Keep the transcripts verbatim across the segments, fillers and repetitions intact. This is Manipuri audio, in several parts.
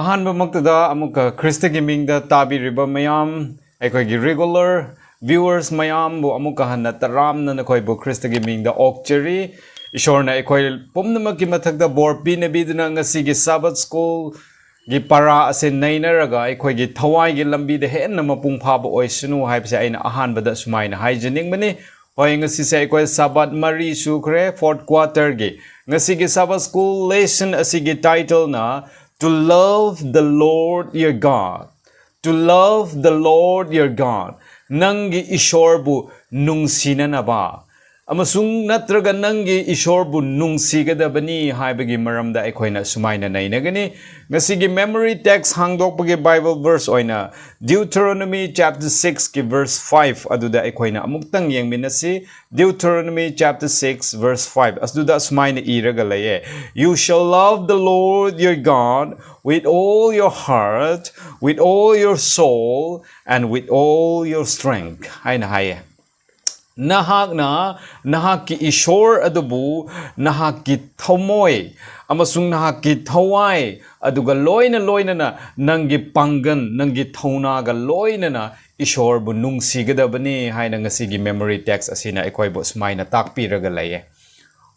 ꯑꯍꯥꯟꯕꯃꯛꯇꯗ ꯑꯃꯨꯛꯀ ꯈ꯭ꯔꯤꯁꯇꯒꯤ ꯃꯤꯡꯗ ꯇꯥꯕꯤꯔꯤꯕ ꯃꯌꯥꯝ, ꯑꯩꯈꯣꯏꯒꯤ regular viewers ꯃꯌꯥꯝꯕꯨ ꯑꯃꯨꯛꯀ ꯍꯟꯅ ꯇꯔꯥꯝꯅ ꯅꯈꯣꯏꯕꯨ ꯈ꯭ꯔꯤꯁꯇꯒꯤ ꯃꯤꯡꯗ ꯑꯣꯛꯆꯔꯤ꯫ ꯏꯁꯣꯔꯅ ꯑꯩꯈꯣꯏ ꯄꯨꯝꯅꯃꯛꯀꯤ ꯃꯊꯛꯇ ꯕꯣꯔ ꯄꯤꯅꯕꯤꯗꯨꯅ ꯉꯁꯤꯒꯤ Sabbath School ꯒꯤ ꯄꯔꯥ ꯑꯁꯤ ꯅꯩꯅꯔꯒ ꯑꯩꯈꯣꯏꯒꯤ ꯊꯋꯥꯏꯒꯤ ꯂꯝꯕꯤꯗ ꯍꯦꯟꯅ ꯃꯄꯨꯡ ꯐꯥꯕ ꯑꯣꯏꯁꯅꯨ ꯍꯥꯏꯕꯁꯦ ꯑꯩꯅ ꯑꯍꯥꯟꯕꯗ ꯁꯨꯃꯥꯏꯅ ꯍꯥꯏꯖꯅꯤꯡꯕꯅꯤ꯫ ꯍꯣꯏ, ꯉꯁꯤꯁꯦ ꯑꯩꯈꯣꯏ Sabbath ꯃꯔꯤ ꯁꯨꯈ꯭ꯔꯦ, fourth quarter ꯒꯤ꯫ ꯉꯁꯤꯒꯤ Sabbath School lesson ꯑꯁꯤꯒꯤ title ꯅ To Love the Lord Your God꯫ To love the Lord your God, ꯅꯪꯒꯤ ꯏꯁꯣꯔꯕꯨ ꯅꯨꯡꯁꯤꯅꯅꯕ, ꯑꯃꯁꯨꯡ ꯅꯠꯇ꯭ꯔꯒ ꯅꯪꯒꯤ ꯏꯁꯣꯔꯕꯨ ꯅꯨꯡꯁꯤꯒꯗꯕꯅꯤ ꯍꯥꯏꯕꯒꯤ ꯃꯔꯝꯗ ꯑꯩꯈꯣꯏꯅ ꯁꯨꯃꯥꯏꯅ ꯅꯩꯅꯒꯅꯤ꯫ ꯉꯁꯤꯒꯤ memory text ꯍꯥꯡꯗꯣꯛꯄꯒꯤ Bible verse ꯑꯣꯏꯅ Deuteronomy chapter six ꯀꯤ verse five ꯑꯗꯨꯗ ꯑꯩꯈꯣꯏꯅ ꯑꯃꯨꯛꯇꯪ ꯌꯦꯡꯃꯤꯟꯅꯁꯤ꯫ Deuteronomy chapter six verse five ꯑꯗꯨꯗ ꯑꯁꯨꯃꯥꯏꯅ ꯏꯔꯒ ꯂꯩꯌꯦ, "You shall love the Lord your God with all your heart, with all your soul, and with all your strength" ꯍꯥꯏꯅ ꯍꯥꯏꯌꯦ꯫ ꯅꯍꯥꯛꯅ ꯅꯍꯥꯛꯀꯤ ꯏꯁꯣꯔ ꯑꯗꯨꯕꯨ ꯅꯍꯥꯛꯀꯤ ꯊꯃꯣꯏ ꯑꯃꯁꯨꯡ ꯅꯍꯥꯛꯀꯤ ꯊꯋꯥꯏ ꯑꯗꯨꯒ ꯂꯣꯏꯅ ꯂꯣꯏꯅꯅ ꯅꯪꯒꯤ ꯄꯥꯡꯒꯜ, ꯅꯪꯒꯤ ꯊꯧꯅꯥꯒ ꯂꯣꯏꯅꯅ ꯏꯁꯣꯔꯕꯨ ꯅꯨꯡꯁꯤꯒꯗꯕꯅꯤ ꯍꯥꯏꯅ ꯉꯁꯤꯒꯤ memory text ꯑꯁꯤꯅ ꯑꯩꯈꯣꯏꯕꯨ ꯁꯨꯃꯥꯏꯅ ꯇꯥꯛꯄꯤꯔꯒ ꯂꯩꯌꯦ꯫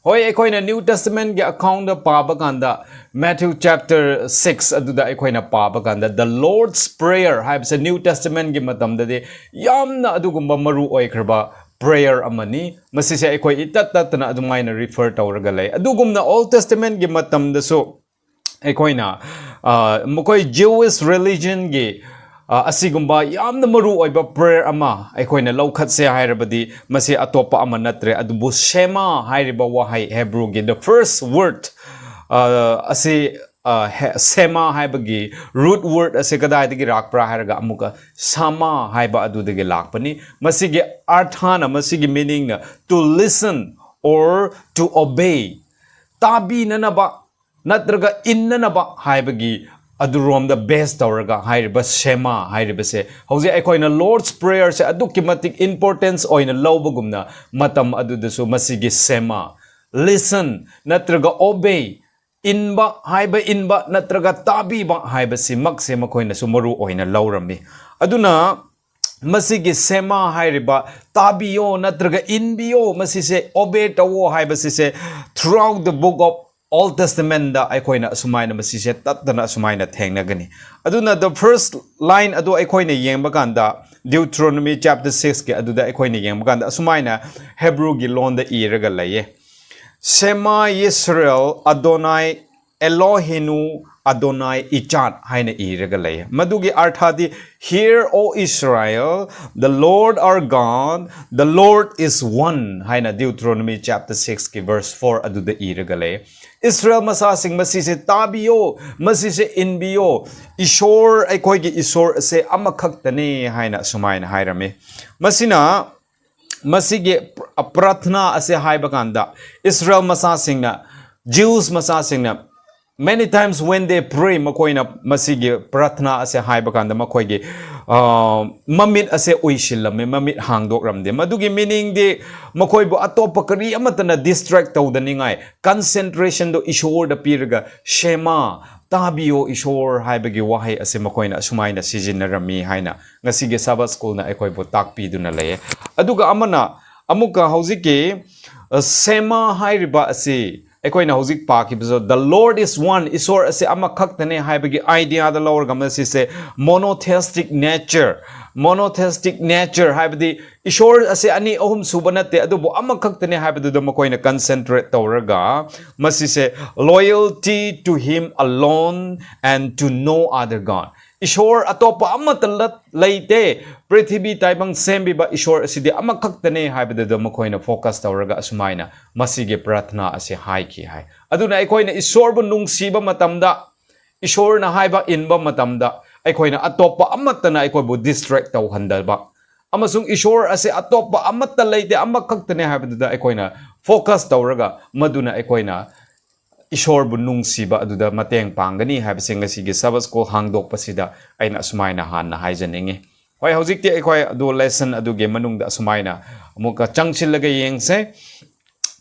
ꯍꯣꯏ, ꯑꯩꯈꯣꯏꯅ New Testament ꯒꯤ account ꯗ ꯄꯥꯕ ꯀꯥꯟꯗ, Matthew chapter six ꯑꯗꯨꯗ ꯑꯩꯈꯣꯏꯅ ꯄꯥꯕ ꯀꯥꯟꯗ, the Lord's Prayer ꯍꯥꯏꯕꯁꯦ New Testament ꯒꯤ ꯃꯇꯝꯗꯗꯤ ꯌꯥꯝꯅ ꯑꯗꯨꯒꯨꯝꯕ ꯃꯔꯨ ꯑꯣꯏꯈ꯭ꯔꯕ prayer ꯑꯃꯅꯤ꯫ ꯃꯁꯤꯁꯦ ꯑꯩꯈꯣꯏ ꯏꯇꯠ ꯇꯠꯇꯅ ꯑꯗꯨꯃꯥꯏꯅ refer ꯇꯧꯔꯒ ꯂꯩ꯫ ꯑꯗꯨꯒꯨꯝꯅ Old Testament ꯒꯤ ꯃꯇꯝꯗꯁꯨ ꯑꯩꯈꯣꯏꯅ, ꯑ, ꯃꯈꯣꯏ Jewish religion ꯒꯤ, ꯑ, ꯑꯁꯤꯒꯨꯝꯕ ꯌꯥꯝꯅ ꯃꯔꯨ ꯑꯣꯏꯕ prayer ꯑꯃ ꯑꯩꯈꯣꯏꯅ ꯂꯧꯈꯠꯁꯦ ꯍꯥꯏꯔꯕꯗꯤ, ꯃꯁꯤ ꯑꯇꯣꯞꯄ ꯑꯃ ꯅꯠꯇ꯭ꯔꯦ, ꯑꯗꯨꯕꯨ Shema ꯍꯥꯏꯔꯤꯕ ꯋꯥꯍꯩ, Hebrew ꯒꯤ the first word, ꯑ, ꯑꯁꯤ, ꯑ, ꯍꯦ-, Shema ꯍꯥꯏꯕꯒꯤ root word ꯑꯁꯤ ꯀꯗꯥꯏꯗꯒꯤ ꯂꯥꯛꯄ꯭ꯔꯥ ꯍꯥꯏꯔꯒ, ꯑꯃꯨꯛꯀ Shama ꯍꯥꯏꯕ ꯑꯗꯨꯗꯒꯤ ꯂꯥꯛꯄꯅꯤ꯫ ꯃꯁꯤꯒꯤ ꯑꯔꯊꯅ, ꯃꯁꯤꯒꯤ meaning ꯅ to listen or to obey, ꯇꯥꯕꯤꯅꯅꯕ ꯅꯠꯇ꯭ꯔꯒ ꯏꯟꯅꯅꯕ ꯍꯥꯏꯕꯒꯤ ꯑꯗꯨꯔꯣꯝꯗ base ꯇꯧꯔꯒ ꯍꯥꯏꯔꯤꯕ Shema ꯍꯥꯏꯔꯤꯕꯁꯦ, ꯍꯧꯖꯤꯛ ꯑꯩꯈꯣꯏꯅ Lord's Prayer ꯁꯦ ꯑꯗꯨꯛꯀꯤ ꯃꯇꯤꯛ importance ꯑꯣꯏꯅ ꯂꯧꯕꯒꯨꯝꯅ, ꯃꯇꯝ ꯑꯗꯨꯗꯁꯨ ꯃꯁꯤꯒꯤ Shema, listen ꯅꯠꯇ꯭ꯔꯒ obey, ꯏꯟꯕ ꯍꯥꯏꯕ, ꯏꯟꯕ ꯅꯠꯇ꯭ꯔꯒ ꯇꯥꯕꯤꯕ ꯍꯥꯏꯕꯁꯤꯃꯛꯁꯦ ꯃꯈꯣꯏꯅꯁꯨ ꯃꯔꯨ ꯑꯣꯏꯅ ꯂꯧꯔꯝꯃꯤ꯫ ꯑꯗꯨꯅ ꯃꯁꯤꯒꯤ ꯁꯦꯃꯥ ꯍꯥꯏꯔꯤꯕ ꯇꯥꯕꯤꯌꯣ ꯅꯠꯇ꯭ꯔꯒ ꯏꯟꯕꯤꯌꯣ, ꯃꯁꯤꯁꯦ obey ꯇꯧꯋꯣ ꯍꯥꯏꯕꯁꯤꯁꯦ throughout the book of Old Testamentꯗ ꯑꯩꯈꯣꯏꯅ ꯑꯁꯨꯃꯥꯏꯅ ꯃꯁꯤꯁꯦ ꯇꯠꯇꯅ ꯑꯁꯨꯃꯥꯏꯅ ꯊꯦꯡꯅꯒꯅꯤ꯫ ꯑꯗꯨꯅ the first line ꯑꯗꯨ ꯑꯩꯈꯣꯏꯅ ꯌꯦꯡꯕ ꯀꯥꯟꯗ, Deuteronomy chapter sixꯀꯤ ꯑꯗꯨꯗ ꯑꯩꯈꯣꯏꯅ ꯌꯦꯡꯕ ꯀꯥꯟꯗ ꯑꯁꯨꯃꯥꯏꯅ Hebrewꯒꯤ ꯂꯣꯟꯗ ꯏꯔꯒ ꯂꯩꯌꯦ, Shema Yisrael Adonai Eloheinu Adonai Echad ꯍꯥꯏꯅ ꯏꯔꯒ ꯂꯩꯌꯦ꯫ ꯃꯗꯨꯒꯤ ꯑꯔꯊꯗꯤ, Hear, O Israel, the Lord our God, the Lord is one ꯍꯥꯏꯅ Deuteronomy chapter sixꯀꯤ verse four ꯑꯗꯨꯗ ꯏꯔꯒ ꯂꯩ꯫ ꯏꯁꯔꯥꯌꯦꯜ ꯃꯆꯥꯁꯤꯡ, ꯃꯁꯤꯁꯦ ꯇꯥꯕꯤꯌꯣ, ꯃꯁꯤꯁꯦ ꯏꯟꯕꯤꯌꯣ, ꯏꯁꯣꯔ, ꯑꯩꯈꯣꯏꯒꯤ ꯏꯁꯣꯔ ꯑꯁꯦ ꯑꯃꯈꯛꯇꯅꯦ ꯍꯥꯏꯅ ꯑꯁꯨꯃꯥꯏꯅ ꯍꯥꯏꯔꯝꯃꯤ꯫ ꯃꯁꯤꯅ, ꯃꯁꯤꯒꯤ ꯄ꯭ꯔ-, ꯄ꯭ꯔꯊꯅꯥ ꯑꯁꯦ ꯍꯥꯏꯕ ꯀꯥꯟꯗ ꯏꯁꯔꯥꯌꯦꯜ ꯃꯆꯥꯁꯤꯡꯅ, Jews ꯃꯆꯥꯁꯤꯡꯅ, many times when they pray, ꯃꯈꯣꯏꯅ ꯃꯁꯤꯒꯤ ꯄ꯭ꯔꯊꯅꯥ ꯑꯁꯦ ꯍꯥꯏꯕ ꯀꯥꯟꯗ ꯃꯈꯣꯏꯒꯤ, ꯑ, ꯃꯃꯤꯠ ꯑꯁꯦ ꯎꯏꯁꯤꯜꯂꯝꯃꯦ, ꯃꯃꯤꯠ ꯍꯥꯡꯗꯣꯛꯂꯝꯗꯦ꯫ ꯃꯗꯨꯒꯤ meaningꯗꯤ ꯃꯈꯣꯏꯕꯨ ꯑꯇꯣꯞꯄ ꯀꯔꯤ ꯑꯃꯠꯇꯅ distract ꯇꯧꯗꯅꯤꯡꯉꯥꯏ, concentrationꯗꯣ ꯏꯁꯣꯔꯗ ꯄꯤꯔꯒ, ꯁꯦꯃꯥ, ꯇꯥꯕꯤꯌꯣ ꯏꯁꯣꯔ ꯍꯥꯏꯕꯒꯤ ꯋꯥꯍꯩ ꯑꯁꯦ ꯃꯈꯣꯏꯅ ꯑꯁꯨꯃꯥꯏꯅ ꯁꯤꯖꯤꯟꯅꯔꯝꯃꯤ ꯍꯥꯏꯅ ꯉꯁꯤꯒꯤ Sabbath Schoolꯅ ꯑꯩꯈꯣꯏꯕꯨ ꯇꯥꯛꯄꯤꯗꯨꯅ ꯂꯩꯌꯦ꯫ ꯑꯗꯨꯒ ꯑꯃꯅ, ꯑꯃꯨꯛꯀ ꯍꯧꯖꯤꯛꯀꯤ, ꯑ, ꯁꯦꯃꯥ ꯍꯥꯏꯔꯤꯕ ꯑꯁꯤ ꯑꯩꯈꯣꯏꯅ ꯍꯧꯖꯤꯛ ꯄꯥꯈꯤꯕꯁꯨ, "The Lord is one", ꯏꯁꯣꯔ ꯑꯁꯤ ꯑꯃꯈꯛꯇꯅꯦ ꯍꯥꯏꯕꯒꯤ ideaꯗ ꯂꯧꯔꯒ ꯃꯁꯤꯁꯦ monotheistic nature, monotheistic nature ꯍꯥꯏꯕꯗꯤ ꯏꯁꯣꯔ ꯑꯁꯤ ꯑꯅꯤ ꯑꯍꯨꯝ ꯁꯨꯕ ꯅꯠꯇꯦ, ꯑꯗꯨꯕꯨ ꯑꯃꯈꯛꯇꯅꯦ ꯍꯥꯏꯕꯗꯨꯗ ꯃꯈꯣꯏꯅ concentrate ꯇꯧꯔꯒ ꯃꯁꯤꯁꯦ loyalty to him alone and to no other God, ꯏꯁꯣꯔ ꯑꯇꯣꯞꯄ ꯑꯃꯠꯇ ꯂ-, ꯂꯩꯇꯦ, ꯄ꯭ꯔꯤꯊꯤꯕꯤ ꯇꯥꯏꯕꯪ ꯁꯦꯝꯕꯤꯕ ꯏꯁꯣꯔ ꯑꯁꯤꯗꯤ ꯑꯃꯈꯛꯇꯅꯦ ꯍꯥꯏꯕꯗꯨꯗ ꯃꯈꯣꯏꯅ focus ꯇꯧꯔꯒ ꯑꯁꯨꯃꯥꯏꯅ ꯃꯁꯤꯒꯤ ꯄ꯭ꯔꯊꯅꯥ ꯑꯁꯤ ꯍꯥꯏꯈꯤ ꯍꯥꯏ꯫ ꯑꯗꯨꯅ ꯑꯩꯈꯣꯏꯅ ꯏꯁꯣꯔꯕꯨ ꯅꯨꯡꯁꯤꯕ ꯃꯇꯝꯗ, ꯏꯁꯣꯔꯅ ꯍꯥꯏꯕ ꯏꯟꯕ ꯃꯇꯝꯗ, ꯑꯩꯈꯣꯏꯅ ꯑꯇꯣꯞꯄ ꯑꯃꯠꯇꯅ ꯑꯩꯈꯣꯏꯕꯨ distract ꯇꯧꯍꯟꯗꯕ, ꯑꯃꯁꯨꯡ ꯏꯁꯣꯔ ꯑꯁꯤ ꯑꯇꯣꯞꯄ ꯑꯃꯠꯇ ꯂꯩꯇꯦ, ꯑꯃꯈꯛꯇꯅꯦ ꯍꯥꯏꯕꯗꯨꯗ ꯑꯩꯈꯣꯏꯅ focus ꯇꯧꯔꯒ, ꯃꯗꯨꯅ ꯑꯩꯈꯣꯏꯅ ꯏꯁꯣꯔꯕꯨ ꯅꯨꯡꯁꯤꯕ ꯑꯗꯨꯗ ꯃꯇꯦꯡ ꯄꯥꯡꯒꯅꯤ ꯍꯥꯏꯕꯁꯦ ꯉꯁꯤꯒꯤ Sabbath School ꯍꯥꯡꯗꯣꯛꯄꯁꯤꯗ ꯑꯩꯅ ꯑꯁꯨꯃꯥꯏꯅ ꯍꯥꯟꯅ ꯍꯥꯏꯖꯅꯤꯡꯉꯤ꯫ ꯍꯣꯏ, ꯍꯧꯖꯤꯛꯇꯤ ꯑꯩꯈꯣꯏ ꯑꯗꯨ lesson ꯑꯗꯨꯒꯤ ꯃꯅꯨꯡꯗ ꯑꯁꯨꯃꯥꯏꯅ ꯑꯃꯨꯛꯀ ꯆꯪꯁꯤꯜꯂꯒ ꯌꯦꯡꯁꯦ꯫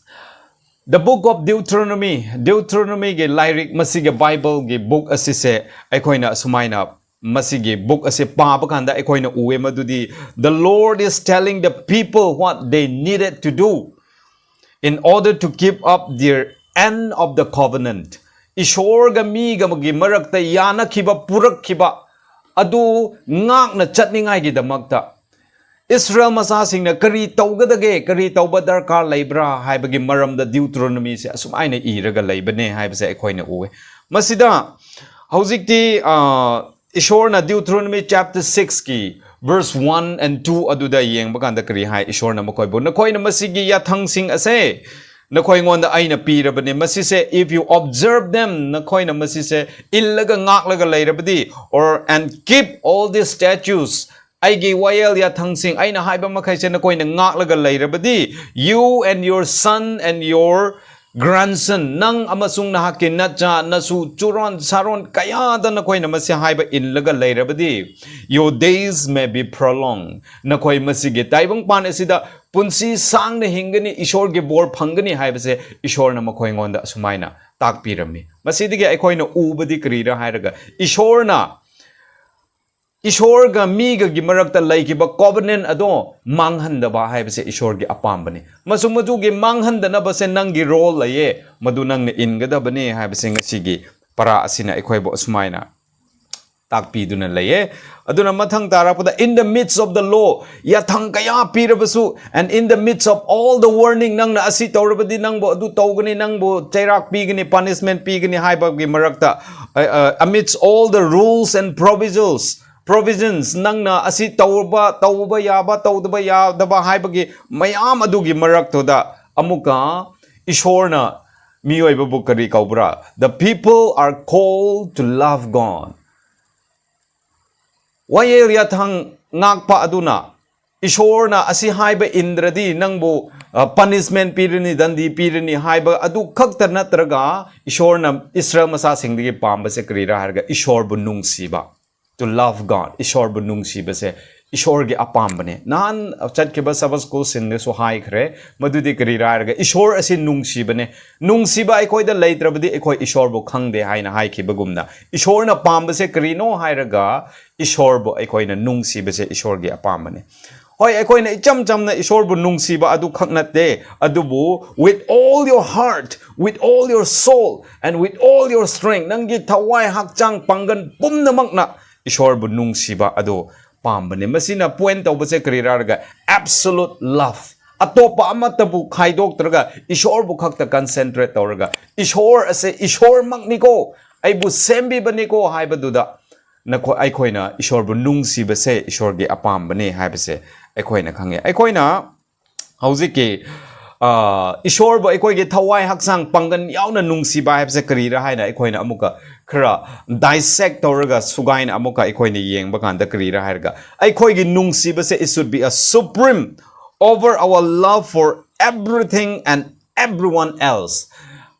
The book of Deuteronomy, Deuteronomy ꯒꯤ ꯂꯥꯏꯔꯤꯛ, ꯃꯁꯤꯒꯤ Bible ꯒꯤ book ꯑꯁꯤꯁꯦ ꯑꯩꯈꯣꯏꯅ ꯑꯁꯨꯃꯥꯏꯅ, ꯃꯁꯤꯒꯤ book ꯑꯁꯤ ꯄꯥꯕ ꯀꯥꯟꯗ ꯑꯩꯈꯣꯏꯅ ꯎꯑꯦ ꯃꯗꯨꯗꯤ, the Lord is telling the people what they needed to do in order to keep up their end of the covenant. ꯏꯁꯣꯔꯒ ꯃꯤꯒꯒꯤ ꯃꯔꯛꯇ ꯌꯥꯅꯈꯤꯕ ꯄꯨꯔꯛꯈꯤꯕ ꯑꯗꯨ ꯉꯥꯛꯅ ꯆꯠꯅꯤꯡꯉꯥꯏꯒꯤꯗꯃꯛꯇ ꯏꯁꯔꯥꯌꯦꯜ ꯃꯆꯥꯁꯤꯡꯅ ꯀꯔꯤ ꯇꯧꯒꯗꯒꯦ, ꯀꯔꯤ ꯇꯧꯕ ꯗꯔꯀꯥꯔ ꯂꯩꯕ꯭ꯔꯥ ꯍꯥꯏꯕꯒꯤ ꯃꯔꯝꯗ Deuteronomy ꯁꯦ ꯑꯁꯨꯃꯥꯏꯅ ꯏꯔꯒ ꯂꯩꯕꯅꯦ ꯍꯥꯏꯕꯁꯦ ꯑꯩꯈꯣꯏꯅ ꯎꯑꯦ꯫ ꯃꯁꯤꯗ ꯍꯧꯖꯤꯛꯇꯤ, ꯑ, ꯏꯁꯣꯔꯅ Deuteronomy chapter six ꯀꯤ verse one and two ꯑꯗꯨꯗ ꯌꯦꯡꯕ ꯀꯥꯟꯗ ꯀꯔꯤ ꯍꯥꯏ? ꯏꯁꯣꯔꯅ ꯃꯈꯣꯏꯕꯨ, "ꯅꯈꯣꯏꯅ ꯃꯁꯤꯒꯤ ꯌꯥꯊꯪꯁꯤꯡ ꯑꯁꯦ ꯅꯈꯣꯏꯉꯣꯟꯗ ꯑꯩꯅ ꯄꯤꯔꯕꯅꯦ꯫ ꯃꯁꯤꯁꯦ, if you observe them, ꯅꯈꯣꯏꯅ ꯃꯁꯤꯁꯦ ꯏꯜꯂꯒ ꯉꯥꯛꯂꯒ ꯂꯩꯔꯕꯗꯤ, or and keep all these statutes, ꯑꯩꯒꯤ ꯋꯥꯌꯦꯜ ꯌꯥꯊꯪꯁꯤꯡ, ꯑꯩꯅ ꯍꯥꯏꯕ ꯃꯈꯩꯁꯦ ꯅꯈꯣꯏꯅ ꯉꯥꯛꯂꯒ ꯂꯩꯔꯕꯗꯤ, you and your son and your grandson, ꯅꯪ ꯑꯃꯁꯨꯡ ꯅꯍꯥꯛꯀꯤ ꯅꯆꯥ, ꯅꯁꯨ, ꯆꯨꯔꯣꯟ ꯁꯥꯔꯣꯟ ꯀꯌꯥꯗ ꯅꯈꯣꯏꯅ ꯃꯁꯤ ꯍꯥꯏꯕ ꯏꯜꯂꯒ ꯂꯩꯔꯕꯗꯤ, your days may be prolonged, ꯅꯈꯣꯏ ꯃꯁꯤꯒꯤ ꯇꯥꯏꯕꯪꯄꯥꯟ ꯑꯁꯤꯗ ꯄꯨꯟꯁꯤ ꯁꯥꯡꯅ ꯍꯤꯡꯒꯅꯤ, ꯏꯁꯣꯔꯒꯤ ꯕꯣꯔ ꯐꯪꯒꯅꯤ" ꯍꯥꯏꯕꯁꯦ ꯏꯁꯣꯔꯅ ꯃꯈꯣꯏꯉꯣꯟꯗ ꯑꯁꯨꯃꯥꯏꯅ ꯇꯥꯛꯄꯤꯔꯝꯃꯤ꯫ ꯃꯁꯤꯗꯒꯤ ꯑꯩꯈꯣꯏꯅ ꯎꯕꯗꯤ ꯀꯔꯤꯔꯥ ꯍꯥꯏꯔꯒ, ꯏꯁꯣꯔꯅ ꯏꯁꯣꯔꯒ ꯃꯤꯒꯒꯤ ꯃꯔꯛꯇ ꯂꯩꯈꯤꯕ covenant ꯑꯗꯣ ꯃꯥꯡꯍꯟꯗꯕ ꯍꯥꯏꯕꯁꯦ ꯏꯁꯣꯔꯒꯤ ꯑꯄꯥꯝꯕꯅꯤ꯫ ꯃꯆꯨ ꯃꯆꯨꯒꯤ ꯃꯥꯡꯍꯟꯗꯅꯕꯁꯦ ꯅꯪꯒꯤ role ꯂꯩꯌꯦ, ꯃꯗꯨ ꯅꯪꯅ ꯏꯟꯒꯗꯕꯅꯤ ꯍꯥꯏꯕꯁꯦ ꯉꯁꯤꯒꯤ ꯄꯔꯥ ꯑꯁꯤꯅ ꯑꯩꯈꯣꯏꯕꯨ ꯑꯁꯨꯃꯥꯏꯅ ꯇꯥꯛꯄꯤꯗꯨꯅ ꯂꯩꯌꯦ꯫ ꯑꯗꯨꯅ ꯃꯊꯪ ꯇꯥꯔꯛꯄꯗ, "In the midst of the law", ꯌꯥꯊꯪ ꯀꯌꯥ ꯄꯤꯔꯕꯁꯨ, "and in the midst of all the warning", ꯅꯪꯅ ꯑꯁꯤ ꯇꯧꯔꯕꯗꯤ ꯅꯪꯕꯨ ꯑꯗꯨ ꯇꯧꯒꯅꯤ, ꯅꯪꯕꯨ ꯆꯩꯔꯥꯛ ꯄꯤꯒꯅꯤ, punishment ꯄꯤꯒꯅꯤ ꯍꯥꯏꯕꯒꯤ ꯃꯔꯛꯇ, ꯑ, ꯑ, "amidst all the rules and provisions", provisions, ꯅꯪꯅ ꯑꯁꯤ ꯇꯧꯕ, ꯇꯧꯕ ꯌꯥꯕ, ꯇꯧꯗꯕ ꯌꯥꯗꯕ ꯍꯥꯏꯕꯒꯤ ꯃꯌꯥꯝ ꯑꯗꯨꯒꯤ ꯃꯔꯛꯇꯨꯗ ꯑꯃꯨꯛꯀ ꯏꯁꯣꯔꯅ ꯃꯤꯑꯣꯏꯕꯕꯨ ꯀꯔꯤ ꯀꯧꯕ꯭ꯔꯥ? "The people are called to love God." ꯋꯥꯌꯦꯜ ꯌꯥꯊꯪ ꯉꯥꯛꯄ ꯑꯗꯨꯅ, ꯏꯁꯣꯔꯅ ꯑꯁꯤ ꯍꯥꯏꯕ ꯏꯟꯗ꯭ꯔꯗꯤ ꯅꯪꯕꯨ, ꯑ, punishment ꯄꯤꯔꯅꯤ, ꯗꯟꯗꯤ ꯄꯤꯔꯅꯤ ꯍꯥꯏꯕ ꯑꯗꯨ ꯈꯛꯇ ꯅꯠꯇ꯭ꯔꯒ, ꯏꯁꯣꯔꯅ ꯏꯁꯔꯥꯌꯦꯜ ꯃꯆꯥꯁꯤꯡꯗꯒꯤ ꯄꯥꯝꯕꯁꯦ ꯀꯔꯤꯔꯥ ꯍꯥꯏꯔꯒ, ꯏꯁꯣꯔꯕꯨ ꯅꯨꯡꯁꯤꯕ꯫ To love God, ꯏꯁꯣꯔꯕꯨ ꯅꯨꯡꯁꯤꯕꯁꯦ ꯏꯁꯣꯔꯒꯤ ꯑꯄꯥꯝꯕꯅꯦ꯫ ꯅꯍꯥꯟ ꯆꯠꯈꯤꯕ Sabbath school ꯁꯤꯡꯗꯁꯨ ꯍꯥꯏꯈ꯭ꯔꯦ, ꯃꯗꯨꯗꯤ ꯀꯔꯤꯔꯥ ꯍꯥꯏꯔꯒ ꯏꯁꯣꯔ ꯑꯁꯤ ꯅꯨꯡꯁꯤꯕꯅꯦ꯫ ꯅꯨꯡꯁꯤꯕ ꯑꯩꯈꯣꯏꯗ ꯂꯩꯇ꯭ꯔꯕꯗꯤ ꯑꯩꯈꯣꯏ ꯏꯁꯣꯔꯕꯨ ꯈꯪꯗꯦ ꯍꯥꯏꯅ ꯍꯥꯏꯈꯤꯕꯒꯨꯝꯅ, ꯏꯁꯣꯔꯅ ꯄꯥꯝꯕꯁꯦ ꯀꯔꯤꯅꯣ ꯍꯥꯏꯔꯒ ꯏꯁꯣꯔꯕꯨ ꯑꯩꯈꯣꯏꯅ ꯅꯨꯡꯁꯤꯕꯁꯦ ꯏꯁꯣꯔꯒꯤ ꯑꯄꯥꯝꯕꯅꯦ꯫ ꯍꯣꯏ, ꯑꯩꯈꯣꯏꯅ ꯏꯆꯝ ꯆꯝꯅ ꯏꯁꯣꯔꯕꯨ ꯅꯨꯡꯁꯤꯕ ꯑꯗꯨ ꯈꯛ ꯅꯠꯇꯦ, ꯑꯗꯨꯕꯨ with all your heart, with all your soul and with all your strength, ꯅꯪꯒꯤ ꯊꯋꯥꯏ, ꯍꯛꯆꯥꯡ, ꯄꯥꯡꯒꯜ ꯄꯨꯝꯅꯃꯛꯅ ꯏꯁꯣꯔꯕꯨ ꯅꯨꯡꯁꯤꯕ ꯑꯗꯨ ꯄꯥꯝꯕꯅꯦ꯫ ꯃꯁꯤꯅ point ꯇꯧꯕꯁꯦ ꯀꯔꯤꯔꯥ ꯍꯥꯏꯔꯒ absolute love, ꯑꯇꯣꯞꯄ ꯑꯃꯠꯇꯕꯨ ꯈꯥꯏꯗꯣꯛꯇ꯭ꯔꯒ ꯏꯁꯣꯔꯕꯨ ꯈꯛꯇ concentrate ꯇꯧꯔꯒ, ꯏꯁꯣꯔ ꯑꯁꯦ ꯏꯁꯣꯔꯃꯛꯅꯤꯀꯣ, ꯑꯩꯕꯨ ꯁꯦꯝꯕꯤꯕꯅꯤꯀꯣ ꯍꯥꯏꯕꯗꯨꯗ ꯅꯈꯣꯏ, ꯑꯩꯈꯣꯏꯅ ꯏꯁꯣꯔꯕꯨ ꯅꯨꯡꯁꯤꯕꯁꯦ ꯏꯁꯣꯔꯒꯤ ꯑꯄꯥꯝꯕꯅꯦ ꯍꯥꯏꯕꯁꯦ ꯑꯩꯈꯣꯏꯅ ꯈꯪꯉꯦ꯫ ꯑꯩꯈꯣꯏꯅ ꯍꯧꯖꯤꯛꯀꯤ ꯑ, ꯏꯁꯣꯔꯕꯨ ꯑꯩꯈꯣꯏꯒꯤ ꯊꯋꯥꯏ, ꯍꯛꯆꯥꯡ, ꯄꯥꯡꯒꯜ ꯌꯥꯎꯅ ꯅꯨꯡꯁꯤꯕ ꯍꯥꯏꯕꯁꯦ ꯀꯔꯤꯔꯥ ꯍꯥꯏꯅ ꯑꯩꯈꯣꯏꯅ ꯑꯃꯨꯛꯀ ꯈꯔ dissect ꯇꯧꯔꯒ, ꯁꯨꯒꯥꯏꯅ ꯑꯃꯨꯛꯀ ꯑꯩꯈꯣꯏꯅ ꯌꯦꯡꯕ ꯀꯥꯟꯗ ꯀꯔꯤꯔꯥ ꯍꯥꯏꯔꯒ, ꯑꯩꯈꯣꯏꯒꯤ ꯅꯨꯡꯁꯤꯕꯁꯦ, it should be a supreme over our love for everything and everyone else.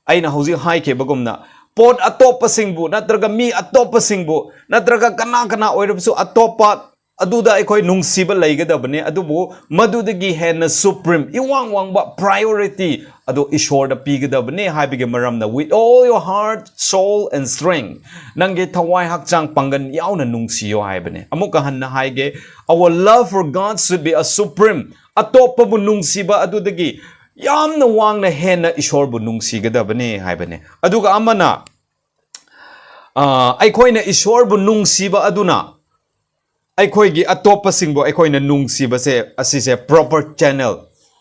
ꯑꯩꯅ ꯍꯧꯖꯤꯛ ꯍꯥꯏꯈꯤꯕꯒꯨꯝꯅ, ꯄꯣꯠ ꯑꯇꯣꯞꯄꯁꯤꯡꯕꯨ ꯅꯠꯇ꯭ꯔꯒ ꯃꯤ ꯑꯇꯣꯞꯄꯁꯤꯡꯕꯨ ꯅꯠꯇ꯭ꯔꯒ ꯀꯅꯥ ꯀꯅꯥ ꯑꯣꯏꯔꯕꯁꯨ, ꯑꯇꯣꯞꯄ ꯑꯗꯨꯗ ꯑꯩꯈꯣꯏ ꯅꯨꯡꯁꯤꯕ ꯂꯩꯒꯗꯕꯅꯤ, ꯑꯗꯨꯕꯨ ꯃꯗꯨꯗꯒꯤ ꯍꯦꯟꯅ supreme, ꯏꯋꯥꯡ ꯋꯥꯡꯕ priority ꯑꯗꯨ ꯏꯁꯣꯔꯗ ꯄꯤꯒꯗꯕꯅꯤ ꯍꯥꯏꯕꯒꯤ ꯃꯔꯝꯅ, with all your heart, soul and strength, ꯅꯪꯒꯤ ꯊꯋꯥꯏ, ꯍꯛꯆꯥꯡ, ꯄꯥꯡꯒꯜ ꯌꯥꯎꯅ ꯅꯨꯡꯁꯤꯌꯣ ꯍꯥꯏꯕꯅꯤ꯫ ꯑꯃꯨꯛꯀ ꯍꯟꯅ ꯍꯥꯏꯒꯦ, our love for God should be a supreme, ꯑꯇꯣꯞꯄꯕꯨ ꯅꯨꯡꯁꯤꯕ ꯑꯗꯨꯗꯒꯤ ꯌꯥꯝꯅ ꯋꯥꯡꯅ ꯍꯦꯟꯅ ꯏꯁꯣꯔꯕꯨ ꯅꯨꯡꯁꯤꯒꯗꯕꯅꯤ ꯍꯥꯏꯕꯅꯤ꯫ ꯑꯗꯨꯒ ꯑꯃꯅ, ꯑ, ꯑꯩꯈꯣꯏꯅ ꯏꯁꯣꯔꯕꯨ ꯅꯨꯡꯁꯤꯕ ꯑꯗꯨꯅ ꯑꯩꯈꯣꯏꯒꯤ ꯑꯇꯣꯞꯄꯁꯤꯡꯕꯨ ꯑꯩꯈꯣꯏꯅ ꯅꯨꯡꯁꯤꯕꯁꯦ, ꯑꯁꯤꯁꯦ proper channel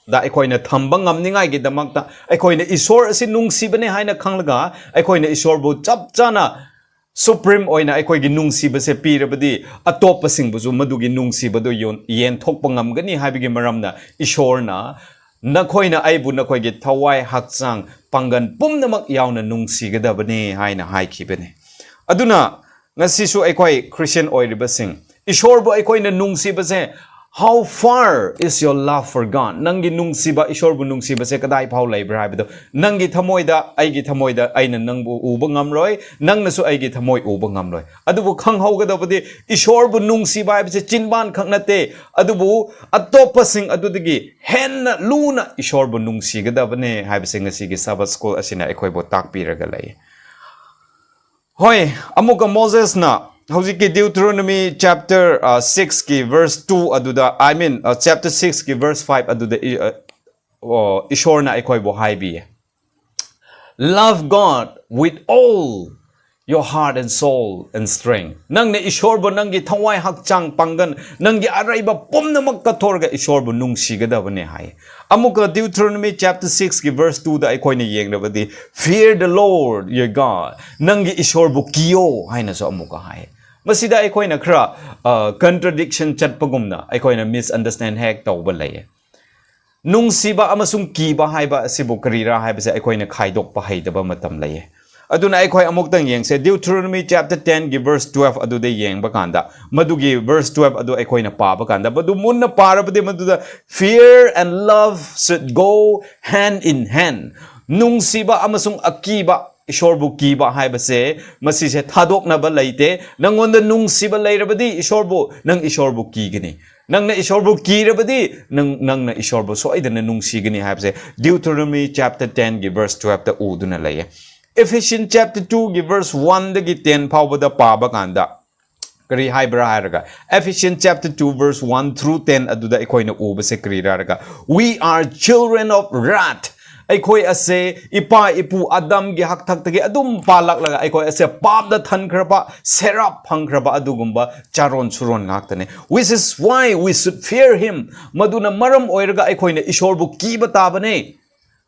ꯗ ꯑꯩꯈꯣꯏꯅ ꯊꯝꯕ ꯉꯝꯅꯤꯡꯉꯥꯏꯒꯤꯗꯃꯛꯇ, ꯑꯩꯈꯣꯏꯅ ꯏꯁꯣꯔ ꯑꯁꯤ ꯅꯨꯡꯁꯤꯕꯅꯦ ꯍꯥꯏꯅ ꯈꯪꯂꯒ ꯑꯩꯈꯣꯏꯅ ꯏꯁꯣꯔꯕꯨ ꯆꯞ ꯆꯥꯅ supreme ꯑꯣꯏꯅ ꯑꯩꯈꯣꯏꯒꯤ ꯅꯨꯡꯁꯤꯕꯁꯦ ꯄꯤꯔꯕꯗꯤ, ꯑꯇꯣꯞꯄꯁꯤꯡꯕꯨꯁꯨ ꯃꯗꯨꯒꯤ ꯅꯨꯡꯁꯤꯕꯗꯨ ꯌꯣꯟ-, ꯌꯦꯟꯊꯣꯛꯄ ꯉꯝꯒꯅꯤ ꯍꯥꯏꯕꯒꯤ ꯃꯔꯝꯅ ꯏꯁꯣꯔꯅ, "ꯅꯈꯣꯏꯅ ꯑꯩꯕꯨ ꯅꯈꯣꯏꯒꯤ ꯊꯋꯥꯏ, ꯍꯛꯆꯥꯡ, ꯄꯥꯡꯒꯜ ꯄꯨꯝꯅꯃꯛ ꯌꯥꯎꯅ ꯅꯨꯡꯁꯤꯒꯗꯕꯅꯤ" ꯍꯥꯏꯅ ꯍꯥꯏꯈꯤꯕꯅꯤ꯫ ꯑꯗꯨꯅ ꯉꯁꯤꯁꯨ ꯑꯩꯈꯣꯏ Christian ꯑꯣꯏꯔꯤꯕꯁꯤꯡ, ꯏꯁꯣꯔꯕꯨ ꯑꯩꯈꯣꯏꯅ ꯅꯨꯡꯁꯤꯕꯁꯦ How far is your love for God? ꯅꯪꯒꯤ ꯅꯨꯡꯁꯤꯕ, ꯏꯁꯣꯔꯕꯨ ꯅꯨꯡꯁꯤꯕꯁꯦ ꯀꯗꯥꯏ ꯐꯥꯎ ꯂꯩꯕ꯭ꯔꯥ ꯍꯥꯏꯕꯗꯣ, ꯅꯪꯒꯤ ꯊꯃꯣꯏꯗ, ꯑꯩꯒꯤ ꯊꯃꯣꯏꯗ, ꯑꯩꯅ ꯅꯪꯕꯨ ꯎꯕ ꯉꯝꯂꯣꯏ, ꯅꯪꯅꯁꯨ ꯑꯩꯒꯤ ꯊꯃꯣꯏ ꯎꯕ ꯉꯝꯂꯣꯏ꯫ ꯑꯗꯨꯕꯨ ꯈꯪꯍꯧꯒꯗꯕꯗꯤ, ꯏꯁꯣꯔꯕꯨ ꯅꯨꯡꯁꯤꯕ ꯍꯥꯏꯕꯁꯦ ꯆꯤꯟꯕꯥꯟ ꯈꯛ ꯅꯠꯇꯦ, ꯑꯗꯨꯕꯨ ꯑꯇꯣꯞꯄꯁꯤꯡ ꯑꯗꯨꯗꯒꯤ ꯍꯦꯟꯅ ꯂꯨꯅ ꯏꯁꯣꯔꯕꯨ ꯅꯨꯡꯁꯤꯒꯗꯕꯅꯦ ꯍꯥꯏꯕꯁꯦ ꯉꯁꯤꯒꯤ Sabbath School ꯑꯁꯤꯅ ꯑꯩꯈꯣꯏꯕꯨ ꯇꯥꯛꯄꯤꯔꯒ ꯂꯩ꯫ ꯍꯣꯏ, ꯑꯃꯨꯛꯀ ꯃꯣꯁꯦꯁꯅ ꯍꯧꯖꯤꯛꯀꯤ Deuteronomy chapter, ꯑ, six ꯀꯤ verse two ꯑꯗꯨꯗ, I mean, ꯑ, chapter six ꯀꯤ verse five ꯑꯗꯨꯗ ꯏ-, ꯑ, ꯑꯣ, ꯏꯁꯣꯔꯅ ꯑꯩꯈꯣꯏꯕꯨ ꯍꯥꯏꯕꯤꯌꯦ, "Love God with all your heart and soul and strength." ꯅꯪꯅ ꯏꯁꯣꯔꯕꯨ ꯅꯪꯒꯤ ꯊꯋꯥꯏ, ꯍꯛꯆꯥꯡ, ꯄꯥꯡꯒꯜ, ꯅꯪꯒꯤ ꯑꯔꯩꯕ ꯄꯨꯝꯅꯃꯛ ꯀꯠꯊꯣꯛꯂꯒ ꯏꯁꯣꯔꯕꯨ ꯅꯨꯡꯁꯤꯒꯗꯕꯅꯦ ꯍꯥꯏ꯫ ꯑꯃꯨꯛꯀ Deuteronomy chapter six ꯀꯤ verse two ꯗ ꯑꯩꯈꯣꯏꯅ ꯌꯦꯡꯂꯕꯗꯤ, "Fear the Lord your God." ꯅꯪꯒꯤ ꯏꯁꯣꯔꯕꯨ ꯀꯤꯌꯣ ꯍꯥꯏꯅꯁꯨ ꯑꯃꯨꯛꯀ ꯍꯥꯏ꯫ ꯃꯁꯤꯗ ꯑꯩꯈꯣꯏꯅ ꯈꯔ, ꯑ, contradiction ꯆꯠꯄꯒꯨꯝꯅ ꯑꯩꯈꯣꯏꯅ misunderstand ꯍꯦꯛ ꯇꯧꯕ ꯂꯩꯌꯦ꯫ ꯅꯨꯡꯁꯤꯕ ꯑꯃꯁꯨꯡ ꯀꯤꯕ ꯍꯥꯏꯕ ꯑꯁꯤꯕꯨ ꯀꯔꯤꯔꯥ ꯍꯥꯏꯕꯁꯦ ꯑꯩꯈꯣꯏꯅ ꯈꯥꯏꯗꯣꯛꯄ ꯍꯩꯇꯕ ꯃꯇꯝ ꯂꯩꯌꯦ꯫ ꯑꯗꯨꯅ ꯑꯩꯈꯣꯏ ꯑꯃꯨꯛꯇꯪ ꯌꯦꯡꯁꯦ꯫ Deuteronomy chapter ten ꯒꯤ verse twelve ꯑꯗꯨꯗ ꯌꯦꯡꯕ ꯀꯥꯟꯗ, ꯃꯗꯨꯒꯤ verse twelve ꯑꯗꯨ ꯑꯩꯈꯣꯏꯅ ꯄꯥꯕ ꯀꯥꯟꯗ, ꯃꯗꯨ ꯃꯨꯟꯅ ꯄꯥꯔꯕꯗꯤ ꯃꯗꯨꯗ, "Fear and love should go hand in hand." ꯅꯨꯡꯁꯤꯕ ꯑꯃꯁꯨꯡ ꯑꯀꯤꯕ, ꯏꯁꯣꯔꯕꯨ ꯀꯤꯕ ꯍꯥꯏꯕꯁꯦ, ꯃꯁꯤꯁꯦ ꯊꯥꯗꯣꯛꯅꯕ ꯂꯩꯇꯦ꯫ ꯅꯪꯉꯣꯟꯗ ꯅꯨꯡꯁꯤꯕ ꯂꯩꯔꯕꯗꯤ ꯏꯁꯣꯔꯕꯨ, ꯅꯪ ꯏꯁꯣꯔꯕꯨ ꯀꯤꯒꯅꯤ꯫ ꯅꯪꯅ ꯏꯁꯣꯔꯕꯨ ꯀꯤꯔꯕꯗꯤ, ꯅꯪ, ꯅꯪꯅ ꯏꯁꯣꯔꯕꯨ ꯁꯣꯏꯗꯅ ꯅꯨꯡꯁꯤꯒꯅꯤ ꯍꯥꯏꯕꯁꯦ Deuteronomy chapter ten ꯒꯤ verse twelve ꯇ ꯎꯗꯨꯅ ꯂꯩꯌꯦ꯫ Ephesians chapter two ꯒꯤ verse one ꯗꯒꯤ ten ꯐꯥꯎꯕꯗ ꯄꯥꯕ ꯀꯥꯟꯗ ꯀꯔꯤ ꯍꯥꯏꯕ꯭ꯔꯥ ꯍꯥꯏꯔꯒ, Ephesians chapter two verse one through ten ꯑꯗꯨꯗ ꯑꯩꯈꯣꯏꯅ ꯎꯕꯁꯦ ꯀꯔꯤꯔꯥ ꯍꯥꯏꯔꯒ, "We are children of wrath." ꯑꯩꯈꯣꯏ ꯑꯁꯦ ꯏꯄꯥ ꯏꯄꯨ ꯑꯗꯝꯒꯤ ꯍꯥꯛꯊꯛꯇꯒꯤ ꯑꯗꯨꯝ ꯄꯥꯜꯂꯛꯂꯒ ꯑꯩꯈꯣꯏ ꯑꯁꯦ ꯄꯥꯞꯇ ꯊꯟꯈ꯭ꯔꯕ, ꯁꯦꯔꯥꯞ ꯐꯪꯈ꯭ꯔꯕ ꯑꯗꯨꯒꯨꯝꯕ ꯆꯥꯔꯣꯟ ꯁꯨꯔꯣꯟ ꯉꯥꯛꯇꯅꯦ꯫ Which is why we should fear him. ꯃꯗꯨꯅ ꯃꯔꯝ ꯑꯣꯏꯔꯒ ꯑꯩꯈꯣꯏꯅ ꯏꯁꯣꯔꯕꯨ ꯀꯤꯕ ꯇꯥꯕꯅꯦ꯫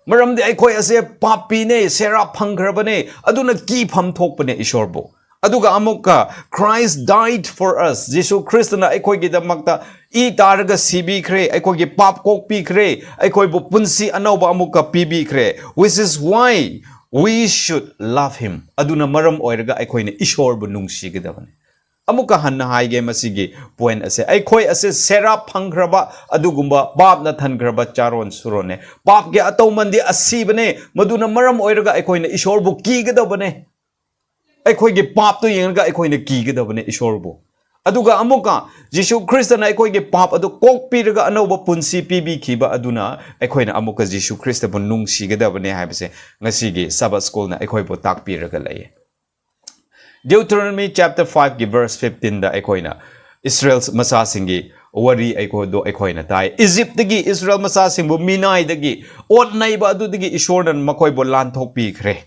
ꯃꯔꯝꯗꯤ ꯑꯩꯈꯣꯏ ꯑꯁꯦ ꯄꯥꯄꯤꯅꯦ, ꯁꯦꯔꯥꯞ ꯐꯪꯈ꯭ꯔꯕꯅꯦ, ꯑꯗꯨꯅ ꯀꯤꯐꯝ ꯊꯣꯛꯄꯅꯦ ꯏꯁꯣꯔꯕꯨ꯫ ꯑꯗꯨꯒ ꯑꯃꯨꯛꯀ, "Christ died for us." ꯖꯤꯁꯨ ꯈ꯭ꯔꯤꯁꯇꯅ ꯑꯩꯈꯣꯏꯒꯤꯗꯃꯛꯇ ꯏ ꯇꯥꯔꯒ ꯁꯤꯕꯤꯈ꯭ꯔꯦ, ꯑꯩꯈꯣꯏꯒꯤ ꯄꯥꯞ ꯀꯣꯛꯄꯤꯈ꯭ꯔꯦ, ꯑꯩꯈꯣꯏꯕꯨ ꯄꯨꯟꯁꯤ ꯑꯅꯧꯕ ꯑꯃꯨꯛꯀ ꯄꯤꯕꯤꯈ꯭ꯔꯦ꯫ Which is why we should love him. ꯑꯗꯨꯅ ꯃꯔꯝ ꯑꯣꯏꯔꯒ ꯑꯩꯈꯣꯏꯅ ꯏꯁꯣꯔꯕꯨ ꯅꯨꯡꯁꯤꯒꯗꯕꯅꯤ꯫ ꯑꯃꯨꯛꯀ ꯍꯟꯅ ꯍꯥꯏꯒꯦ, ꯃꯁꯤꯒꯤ point ꯑꯁꯦ, ꯑꯩꯈꯣꯏ ꯑꯁꯦ ꯁꯦꯔꯥꯞ ꯐꯪꯈ꯭ꯔꯕ ꯑꯗꯨꯒꯨꯝꯕ ꯄꯥꯞꯅ ꯊꯟꯈ꯭ꯔꯕ ꯆꯥꯔꯣꯟ ꯁꯨꯔꯣꯟꯅꯦ꯫ ꯄꯥꯞꯀꯤ ꯑꯇꯧꯃꯟꯗꯤ ꯑꯁꯤꯕꯅꯦ꯫ ꯃꯗꯨꯅ ꯃꯔꯝ ꯑꯣꯏꯔꯒ ꯑꯩꯈꯣꯏꯅ ꯏꯁꯣꯔꯕꯨ ꯀꯤꯒꯗꯕꯅꯦ꯫ ꯑꯩꯈꯣꯏꯒꯤ ꯄꯥꯞꯇꯨ ꯌꯦꯡꯂꯒ ꯑꯩꯈꯣꯏꯅ ꯀꯤꯒꯗꯕꯅꯦ ꯏꯁꯣꯔꯕꯨ꯫ ꯑꯗꯨꯒ ꯑꯃꯨꯛꯀ ꯖꯤꯁꯨ ꯈ꯭ꯔꯤꯁꯇꯅ ꯑꯩꯈꯣꯏꯒꯤ ꯄꯥꯞ ꯑꯗꯨ ꯀꯣꯛꯄꯤꯔꯒ ꯑꯅꯧꯕ ꯄꯨꯟꯁꯤ ꯄꯤꯕꯤꯈꯤꯕ ꯑꯗꯨꯅ ꯑꯩꯈꯣꯏꯅ ꯑꯃꯨꯛꯀ ꯖꯤꯁꯨ ꯈ꯭ꯔꯤꯁꯇꯕꯨ ꯅꯨꯡꯁꯤꯒꯗꯕꯅꯦ ꯍꯥꯏꯕꯁꯦ ꯉꯁꯤꯒꯤ Sabbath Schoolꯅ ꯑꯩꯈꯣꯏꯕꯨ ꯇꯥꯛꯄꯤꯔꯒ ꯂꯩꯌꯦ꯫ Deuteronomy chapter fiveꯀꯤ verse fifteenꯗ ꯑꯩꯈꯣꯏꯅ ꯏꯁꯔꯦꯜ ꯃꯆꯥꯁꯤꯡꯒꯤ ꯋꯥꯔꯤ ꯑꯩꯈꯣꯏꯗꯣ ꯑꯩꯈꯣꯏꯅ ꯇꯥꯏ꯫ ꯏꯖꯤꯞꯇꯒꯤ ꯏꯁꯔꯦꯜ ꯃꯆꯥꯁꯤꯡꯕꯨ ꯃꯤꯅꯥꯏꯗꯒꯤ, ꯑꯣꯠ ꯅꯩꯕ ꯑꯗꯨꯗꯒꯤ ꯏꯁꯣꯔꯅ ꯃꯈꯣꯏꯕꯨ ꯂꯥꯟꯊꯣꯛꯄꯤꯈ꯭ꯔꯦ꯫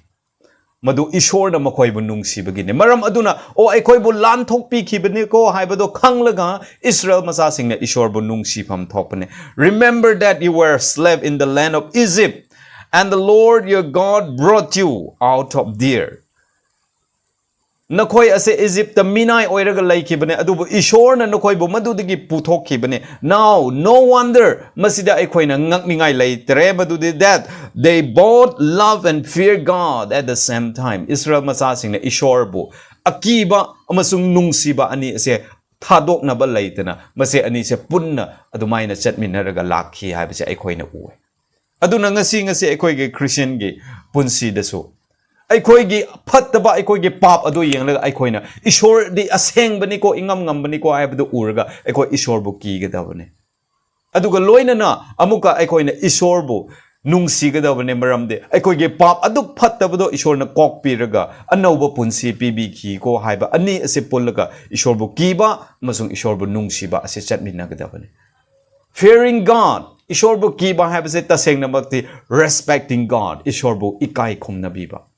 ꯃꯗꯨ ꯏꯁꯣꯔꯅ ꯃꯈꯣꯏꯕꯨ ꯅꯨꯡꯁꯤꯕꯒꯤꯅꯤ꯫ ꯃꯔꯝ ꯑꯗꯨꯅ, "ꯑꯣ, ꯑꯩꯈꯣꯏꯕꯨ ꯂꯥꯟꯊꯣꯛꯄꯤꯈꯤꯕꯅꯤꯀꯣ" ꯍꯥꯏꯕꯗꯣ ꯈꯪꯂꯒ ꯏꯁꯔꯦꯜ ꯃꯆꯥꯁꯤꯡꯅ ꯏꯁꯣꯔꯕꯨ ꯅꯨꯡꯁꯤꯐꯝ ꯊꯣꯛꯄꯅꯤ꯫ "Remember that you were a slave in the land of Egypt, and the Lord your God brought you out of there." ꯅꯈꯣꯏ ꯑꯁꯦ ꯏꯖꯤꯞꯇ ꯃꯤꯅꯥꯏ ꯑꯣꯏꯔꯒ ꯂꯩꯈꯤꯕꯅꯦ, ꯑꯗꯨꯕꯨ ꯏꯁꯣꯔꯅ ꯅꯈꯣꯏꯕꯨ ꯃꯗꯨꯗꯒꯤ ꯄꯨꯊꯣꯛꯈꯤꯕꯅꯦ꯫ Now, no wonder, ꯃꯁꯤꯗ ꯑꯩꯈꯣꯏꯅ ꯉꯛꯅꯤꯡꯉꯥꯏ ꯂꯩꯇ꯭ꯔꯦ, ꯃꯗꯨꯗꯤ, that they both love and fear God at the same time. ꯏꯁꯔꯦꯜ ꯃꯆꯥꯁꯤꯡꯅ ꯏꯁꯣꯔꯕꯨ ꯑꯀꯤꯕ ꯑꯃꯁꯨꯡ ꯅꯨꯡꯁꯤꯕ ꯑꯅꯤ ꯑꯁꯦ ꯊꯥꯗꯣꯛꯅꯕ ꯂꯩꯇꯅ, ꯃꯁꯤ ꯑꯅꯤꯁꯦ ꯄꯨꯟꯅ ꯑꯗꯨꯃꯥꯏꯅ ꯆꯠꯃꯤꯟꯅꯔꯒ ꯂꯥꯛꯈꯤ ꯍꯥꯏꯕꯁꯦ ꯑꯩꯈꯣꯏꯅ ꯎꯑꯦ꯫ ꯑꯗꯨꯅ ꯉꯁꯤ, ꯉꯁꯤ ꯑꯩꯈꯣꯏꯒꯤ ꯈ꯭ꯔꯤꯁꯇꯤꯌꯟꯒꯤ ꯄꯨꯟꯁꯤꯗꯁꯨ ꯑꯩꯈꯣꯏꯒꯤ ꯐꯠꯇꯕ, ꯑꯩꯈꯣꯏꯒꯤ ꯄꯥꯞ ꯑꯗꯨ ꯌꯦꯡꯂꯒ ꯑꯩꯈꯣꯏꯅ ꯏꯁꯣꯔꯗꯤ ꯑꯁꯦꯡꯕꯅꯤꯀꯣ, ꯏꯉꯝ ꯉꯝꯕꯅꯤꯀꯣ ꯍꯥꯏꯕꯗꯨ ꯎꯔꯒ ꯑꯩꯈꯣꯏ ꯏꯁꯣꯔꯕꯨ ꯀꯤꯒꯗꯕꯅꯤ꯫ ꯑꯗꯨꯒ ꯂꯣꯏꯅꯅ ꯑꯃꯨꯛꯀ ꯑꯩꯈꯣꯏꯅ ꯏꯁꯣꯔꯕꯨ ꯅꯨꯡꯁꯤꯒꯗꯕꯅꯤ, ꯃꯔꯝꯗꯤ ꯑꯩꯈꯣꯏꯒꯤ ꯄꯥꯞ ꯑꯗꯨ ꯐꯠꯇꯕꯗꯣ ꯏꯁꯣꯔꯅ ꯀꯣꯛꯄꯤꯔꯒ ꯑꯅꯧꯕ ꯄꯨꯟꯁꯤ ꯄꯤꯕꯤꯈꯤꯀꯣ ꯍꯥꯏꯕ ꯑꯅꯤ ꯑꯁꯤ ꯄꯨꯜꯂꯒ ꯏꯁꯣꯔꯕꯨ ꯀꯤꯕ ꯑꯃꯁꯨꯡ ꯏꯁꯣꯔꯕꯨ ꯅꯨꯡꯁꯤꯕ ꯑꯁꯤ ꯆꯠꯃꯤꯟꯅꯒꯗꯕꯅꯤ꯫ Fearing God, ꯏꯁꯣꯔꯕꯨ ꯀꯤꯕ ꯍꯥꯏꯕꯁꯦ ꯇꯁꯦꯡꯅꯃꯛꯇꯤ respecting God, ꯏꯁꯣꯔꯕꯨ ꯏꯀꯥꯏ ꯈꯨꯝꯅꯕꯤꯕ꯫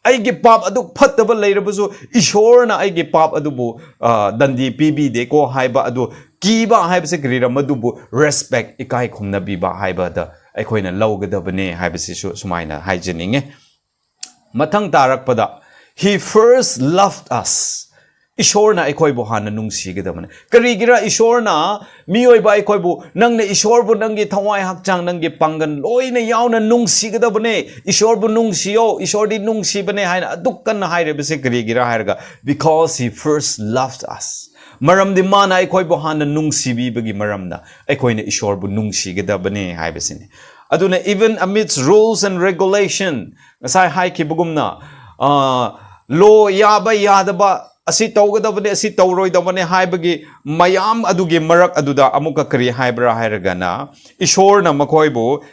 ꯑꯩꯒꯤ ꯄꯥꯞ ꯑꯗꯨ ꯐꯠꯇꯕ ꯂꯩꯔꯕꯁꯨ ꯏꯁꯣꯔꯅ ꯑꯩꯒꯤ ꯄꯥꯞ ꯑꯗꯨꯕꯨ, ꯑ, ꯗꯟꯗꯤ ꯄꯤꯕꯤꯗꯦꯀꯣ ꯍꯥꯏꯕ ꯑꯗꯨ ꯀꯤꯕ ꯍꯥꯏꯕꯁꯦ ꯀꯔꯤꯔ? ꯃꯗꯨꯕꯨ respect, ꯏꯀꯥꯏ ꯈꯨꯝꯅꯕꯤꯕ ꯍꯥꯏꯕꯗ ꯑꯩꯈꯣꯏꯅ ꯂꯧꯒꯗꯕꯅꯦ ꯍꯥꯏꯕꯁꯤꯁꯨ ꯁꯨꯃꯥꯏꯅ ꯍꯥꯏꯖꯅꯤꯡꯉꯦ꯫ ꯃꯊꯪ ꯇꯥꯔꯛꯄꯗ, "He first loved us." ꯏꯁꯣꯔꯅ ꯑꯩꯈꯣꯏꯕꯨ ꯍꯥꯟꯅ ꯅꯨꯡꯁꯤꯒꯗꯕꯅꯤ꯫ ꯀꯔꯤꯒꯤꯔ ꯏꯁꯣꯔꯅ ꯃꯤꯑꯣꯏꯕ ꯑꯩꯈꯣꯏꯕꯨ, "ꯅꯪꯅ ꯏꯁꯣꯔꯕꯨ ꯅꯪꯒꯤ ꯊꯋꯥꯏ, ꯍꯛꯆꯥꯡ, ꯅꯪꯒꯤ ꯄꯥꯡꯒꯜ ꯂꯣꯏꯅ ꯌꯥꯎꯅ ꯅꯨꯡꯁꯤꯒꯗꯕꯅꯦ, ꯏꯁꯣꯔꯕꯨ ꯅꯨꯡꯁꯤꯌꯣ, ꯏꯁꯣꯔꯗꯤ ꯅꯨꯡꯁꯤꯕꯅꯦ" ꯍꯥꯏꯅ ꯑꯗꯨꯛ ꯀꯟꯅ ꯍꯥꯏꯔꯤꯕꯁꯦ ꯀꯔꯤꯒꯤꯔ ꯍꯥꯏꯔꯒ, "Because he first loved us." ꯃꯔꯝꯗꯤ ꯃꯥꯅ ꯑꯩꯈꯣꯏꯕꯨ ꯍꯥꯟꯅ ꯅꯨꯡꯁꯤꯕꯤꯕꯒꯤ ꯃꯔꯝꯅ ꯑꯩꯈꯣꯏꯅ ꯏꯁꯣꯔꯕꯨ ꯅꯨꯡꯁꯤꯒꯗꯕꯅꯦ ꯍꯥꯏꯕꯁꯤꯅꯤ꯫ ꯑꯗꯨꯅ, even amidst rules and regulation, ꯉꯁꯥꯏ ꯍꯥꯏꯈꯤꯕꯒꯨꯝꯅ, ꯑ, ꯂꯣ ꯌꯥꯕ ꯌꯥꯗꯕ, ꯑꯁꯤ ꯇꯧꯒꯗꯕꯅꯦ, ꯑꯁꯤ ꯇꯧꯔꯣꯏꯗꯕꯅꯦ ꯍꯥꯏꯕꯒꯤ ꯃꯌꯥꯝ ꯑꯗꯨꯒꯤ ꯃꯔꯛ ꯑꯗꯨꯗ ꯑꯃꯨꯛꯀ ꯀꯔꯤ ꯍꯥꯏꯕ꯭ꯔꯥ ꯍꯥꯏꯔꯒꯅ, ꯏꯁꯣꯔꯅ ꯃꯈꯣꯏꯕꯨ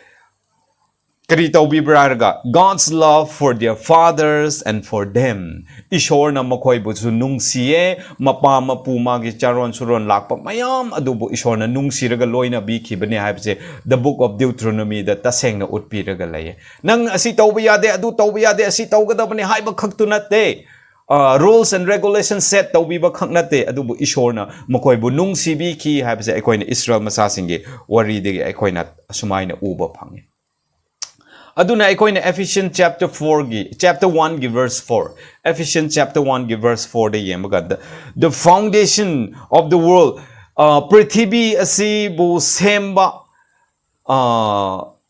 ꯀꯔꯤ ꯇꯧꯕꯤꯕ꯭ꯔꯥ ꯍꯥꯏꯔꯒ, "God's love for their fathers and for them." ꯏꯁꯣꯔꯅ ꯃꯈꯣꯏꯕꯨꯁꯨ ꯅꯨꯡꯁꯤꯌꯦ, ꯃꯄꯥ ꯃꯄꯨ, ꯃꯥꯒꯤ ꯆꯥꯔꯣꯟ ꯁꯨꯔꯣꯟ ꯂꯥꯛꯄ ꯃꯌꯥꯝ ꯑꯗꯨꯕꯨ ꯏꯁꯣꯔꯅ ꯅꯨꯡꯁꯤꯔꯒ ꯂꯣꯏꯅꯕꯤꯈꯤꯕꯅꯦ ꯍꯥꯏꯕꯁꯦ The Book of Deuteronomyꯗ ꯇꯁꯦꯡꯅ ꯎꯠꯄꯤꯔꯒ ꯂꯩꯌꯦ꯫ ꯅꯪ ꯑꯁꯤ ꯇꯧꯕ ꯌꯥꯗꯦ, ꯑꯗꯨ ꯇꯧꯕ ꯌꯥꯗꯦ, ꯑꯁꯤ ꯇꯧꯒꯗꯕꯅꯤ ꯍꯥꯏꯕ ꯈꯛꯇꯨ ꯅꯠꯇꯦ꯫ ꯑ, rules and regulation set ꯇꯧꯕꯤꯕ ꯈꯛ ꯅꯠꯇꯦ, ꯑꯗꯨꯕꯨ ꯏꯁꯣꯔꯅ ꯃꯈꯣꯏꯕꯨ ꯅꯨꯡꯁꯤꯕꯤꯈꯤ ꯍꯥꯏꯕꯁꯦ ꯑꯩꯈꯣꯏꯅ ꯏꯁꯔꯥꯌꯦꯜ ꯃꯆꯥꯁꯤꯡꯒꯤ ꯋꯥꯔꯤꯗꯒꯤ ꯑꯩꯈꯣꯏꯅ ꯑꯁꯨꯃꯥꯏꯅ ꯎꯕ ꯐꯪꯉꯤ꯫ ꯑꯗꯨꯅ ꯑꯩꯈꯣꯏꯅ Ephesians chapter fourꯒꯤ, chapter oneꯒꯤ verse four, Ephesians chapter oneꯒꯤ verse fourꯗ ꯌꯦꯡꯕ ꯀꯥꯟꯗ, "The foundation of the world," ꯑ, ꯄ꯭ꯔꯤꯊꯤꯕꯤ ꯑꯁꯤꯕꯨ ꯁꯦꯝꯕ, ꯑ,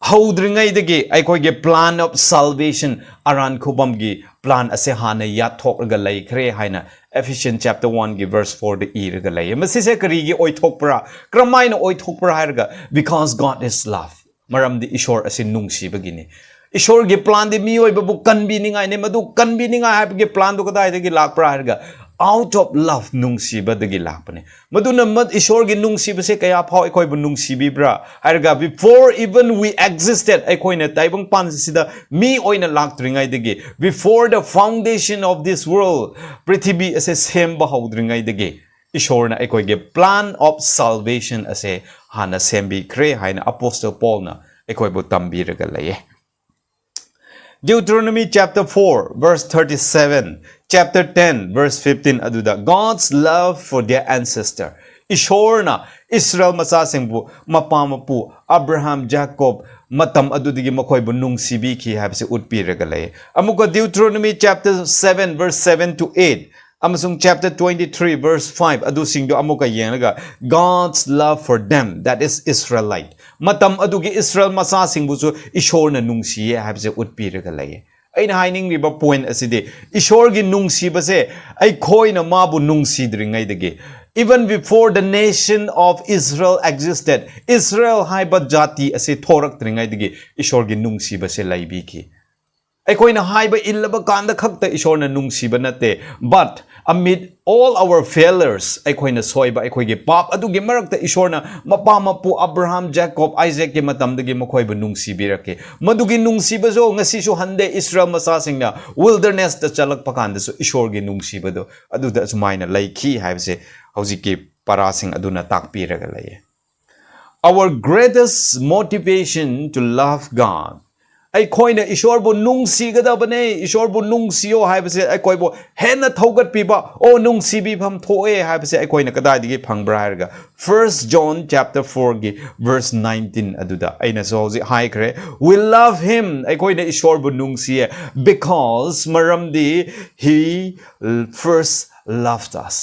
ꯍꯧꯗ꯭ꯔꯤꯉꯩꯗꯒꯤ ꯑꯩꯈꯣꯏꯒꯤ plan of salvation, ꯑꯔꯥꯟ ꯈꯨꯕꯝꯒꯤ plan ꯑꯁꯦ ꯍꯥꯟꯅ ꯌꯥꯠꯊꯣꯛꯂꯒ ꯂꯩꯈ꯭ꯔꯦ ꯍꯥꯏꯅ Ephesians chapter oneꯒꯤ verse fourꯗ ꯏꯔꯒ ꯂꯩꯌꯦ꯫ ꯃꯁꯤꯁꯦ ꯀꯔꯤꯒꯤ ꯑꯣꯏꯊꯣꯛꯄ꯭ꯔꯥ? ꯀꯔꯝꯍꯥꯏꯅ ꯑꯣꯏꯊꯣꯛꯄ꯭ꯔꯥ ꯍꯥꯏꯔꯒ, "Because God is love." ꯃꯔꯝꯗꯤ ꯏꯁꯣꯔ ꯑꯁꯤ ꯅꯨꯡꯁꯤꯕꯒꯤꯅꯤ꯫ ꯏꯁꯣꯔꯒꯤ planꯗꯤ ꯃꯤꯑꯣꯏꯕꯕꯨ ꯀꯟꯕꯤꯅꯤꯡꯉꯥꯏꯅꯤ꯫ ꯃꯗꯨ ꯀꯟꯕꯤꯅꯤꯡꯉꯥꯏ ꯍꯥꯏꯕꯒꯤ planꯗꯨ ꯀꯗꯥꯏꯗꯒꯤ ꯂꯥꯛꯄ꯭ꯔꯥ ꯍꯥꯏꯔꯒ, out of love, ꯅꯨꯡꯁꯤꯕꯗꯒꯤ ꯂꯥꯛꯄꯅꯤ꯫ ꯃꯗꯨꯅ ꯃ-, ꯏꯁꯣꯔꯒꯤ ꯅꯨꯡꯁꯤꯕꯁꯦ ꯀꯌꯥ ꯐꯥꯎ ꯑꯩꯈꯣꯏꯕꯨ ꯅꯨꯡꯁꯤꯕꯤꯕ꯭ꯔꯥ ꯍꯥꯏꯔꯒ, before even we existed, ꯑꯩꯈꯣꯏꯅ ꯇꯥꯏꯕꯪꯄꯥꯟꯁꯤꯗ ꯃꯤ ꯑꯣꯏꯅ ꯂꯥꯛꯇ꯭ꯔꯤꯉꯩꯗꯒꯤ, before the foundation of this world, ꯄ꯭ꯔꯤꯊꯤꯕꯤ ꯑꯁꯦ ꯁꯦꯝꯕ ꯍꯧꯗ꯭ꯔꯤꯉꯩꯗꯒꯤ, ꯏꯁꯣꯔꯅ ꯑꯩꯈꯣꯏꯒꯤ plan of salvation ꯑꯁꯦ ꯍꯥꯟꯅ ꯁꯦꯝꯕꯤꯈ꯭ꯔꯦ ꯍꯥꯏꯅ Apostle Paulꯅ ꯑꯩꯈꯣꯏꯕꯨ ꯇꯝꯕꯤꯔꯒ ꯂꯩꯌꯦ꯫ Deuteronomy chapter four, verse thirty-seven, chapter ten, verse fifteen ꯑꯗꯨꯗ, "God's love for their ancestor." ꯏꯁꯣꯔꯅ ꯏꯁꯔꯥꯌꯦꯜ ꯃꯆꯥꯁꯤꯡꯕꯨ, ꯃꯄꯥ ꯃꯄꯨ ꯑꯕ꯭ꯔꯥꯍꯥꯝ, ꯖꯥꯀꯣꯕ ꯃꯇꯝ ꯑꯗꯨꯗꯒꯤ ꯃꯈꯣꯏꯕꯨ ꯅꯨꯡꯁꯤꯕꯤꯈꯤ ꯍꯥꯏꯕꯁꯤ ꯎꯠꯄꯤꯔꯒ ꯂꯩ꯫ ꯑꯃꯨꯛꯀ Deuteronomy chapter seven, verse seven to eight, ꯑꯃꯁꯨꯡ chapter twenty-three verse five ꯑꯗꯨꯁꯤꯡꯗꯣ ꯑꯃꯨꯛꯀ ꯌꯦꯡꯂꯒ, God's love for them, that is Israelite, ꯃꯇꯝ ꯑꯗꯨꯒꯤ ꯏꯁꯔꯥꯌꯦꯜ ꯃꯆꯥꯁꯤꯡꯕꯨꯁꯨ ꯏꯁꯣꯔꯅ ꯅꯨꯡꯁꯤꯌꯦ ꯍꯥꯏꯕꯁꯦ ꯎꯠꯄꯤꯔꯒ ꯂꯩꯌꯦ꯫ ꯑꯩꯅ ꯍꯥꯏꯅꯤꯡꯂꯤꯕ point ꯑꯁꯤꯗꯤ, ꯏꯁꯣꯔꯒꯤ ꯅꯨꯡꯁꯤꯕꯁꯦ ꯑꯩꯈꯣꯏꯅ ꯃꯥꯕꯨ ꯅꯨꯡꯁꯤꯗ꯭ꯔꯤꯉꯩꯗꯒꯤ, even before the nation of Israel existed, ꯏꯁꯔꯥꯌꯦꯜ ꯍꯥꯏꯕ ꯖꯥꯇꯤ ꯑꯁꯤ ꯊꯣꯔꯛꯇ꯭ꯔꯤꯉꯩꯗꯒꯤ ꯏꯁꯣꯔꯒꯤ ꯅꯨꯡꯁꯤꯕꯁꯦ ꯂꯩꯕꯤꯈꯤ꯫ ꯑꯩꯈꯣꯏꯅ ꯍꯥꯏꯕ ꯏꯜꯂꯕ ꯀꯥꯟꯗ ꯈꯛꯇ ꯏꯁꯣꯔꯅ ꯅꯨꯡꯁꯤꯕ ꯅꯠꯇꯦ, but amid all our failures, ꯑꯩꯈꯣꯏꯅ ꯁꯣꯏꯕ, ꯑꯩꯈꯣꯏꯒꯤ ꯄꯥꯞ ꯑꯗꯨꯒꯤ ꯃꯔꯛꯇ ꯏꯁꯣꯔꯅ ꯃꯄꯥ ꯃꯄꯨ ꯑꯕ꯭ꯔꯥꯍꯥꯝ, ꯖꯦꯀꯣꯕ, ꯑꯥꯏꯖꯦꯛꯀꯤ ꯃꯇꯝꯗꯒꯤ ꯃꯈꯣꯏꯕꯨ ꯅꯨꯡꯁꯤꯕꯤꯔꯛꯈꯤ꯫ ꯃꯗꯨꯒꯤ ꯅꯨꯡꯁꯤꯕꯁꯨ ꯉꯁꯤꯁꯨ ꯍꯟꯗꯦ꯫ ꯏꯁꯔꯥꯌꯦꯜ ꯃꯆꯥꯁꯤꯡꯅ wildernessꯇ ꯆꯠꯂꯛꯄ ꯀꯥꯟꯗꯁꯨ ꯏꯁꯣꯔꯒꯤ ꯅꯨꯡꯁꯤꯕꯗꯣ ꯑꯗꯨꯗ ꯑꯁꯨꯃꯥꯏꯅ ꯂꯩꯈꯤ ꯍꯥꯏꯕꯁꯦ ꯍꯧꯖꯤꯛꯀꯤ ꯄꯔꯥꯁꯤꯡ ꯑꯗꯨꯅ ꯇꯥꯛꯄꯤꯔꯒ ꯂꯩꯌꯦ꯫ Our greatest motivation to love God. ꯑꯩꯈꯣꯏꯅ ꯏꯁꯣꯔꯕꯨ ꯅꯨꯡꯁꯤꯒꯗꯕꯅꯦ, ꯏꯁꯣꯔꯕꯨ ꯅꯨꯡꯁꯤꯌꯣ ꯍꯥꯏꯕꯁꯦ ꯑꯩꯈꯣꯏꯕꯨ ꯍꯦꯟꯅ ꯊꯧꯒꯠꯄꯤꯕ, ꯑꯣ, ꯅꯨꯡꯁꯤꯕꯤꯐꯝ ꯊꯣꯛꯑꯦ ꯍꯥꯏꯕꯁꯦ ꯑꯩꯈꯣꯏꯅ ꯀꯗꯥꯏꯗꯒꯤ ꯐꯪꯕ꯭ꯔꯥ ꯍꯥꯏꯔꯒ, First John chapter fourꯒꯤ verse nineteen ꯑꯗꯨꯗ ꯑꯩꯅꯁꯨ ꯍꯧꯖꯤꯛ ꯍꯥꯏꯈ꯭ꯔꯦ, we love him, ꯑꯩꯈꯣꯏꯅ ꯏꯁꯣꯔꯕꯨ ꯅꯨꯡꯁꯤꯌꯦ, because, ꯃꯔꯝꯗꯤ he first loved us.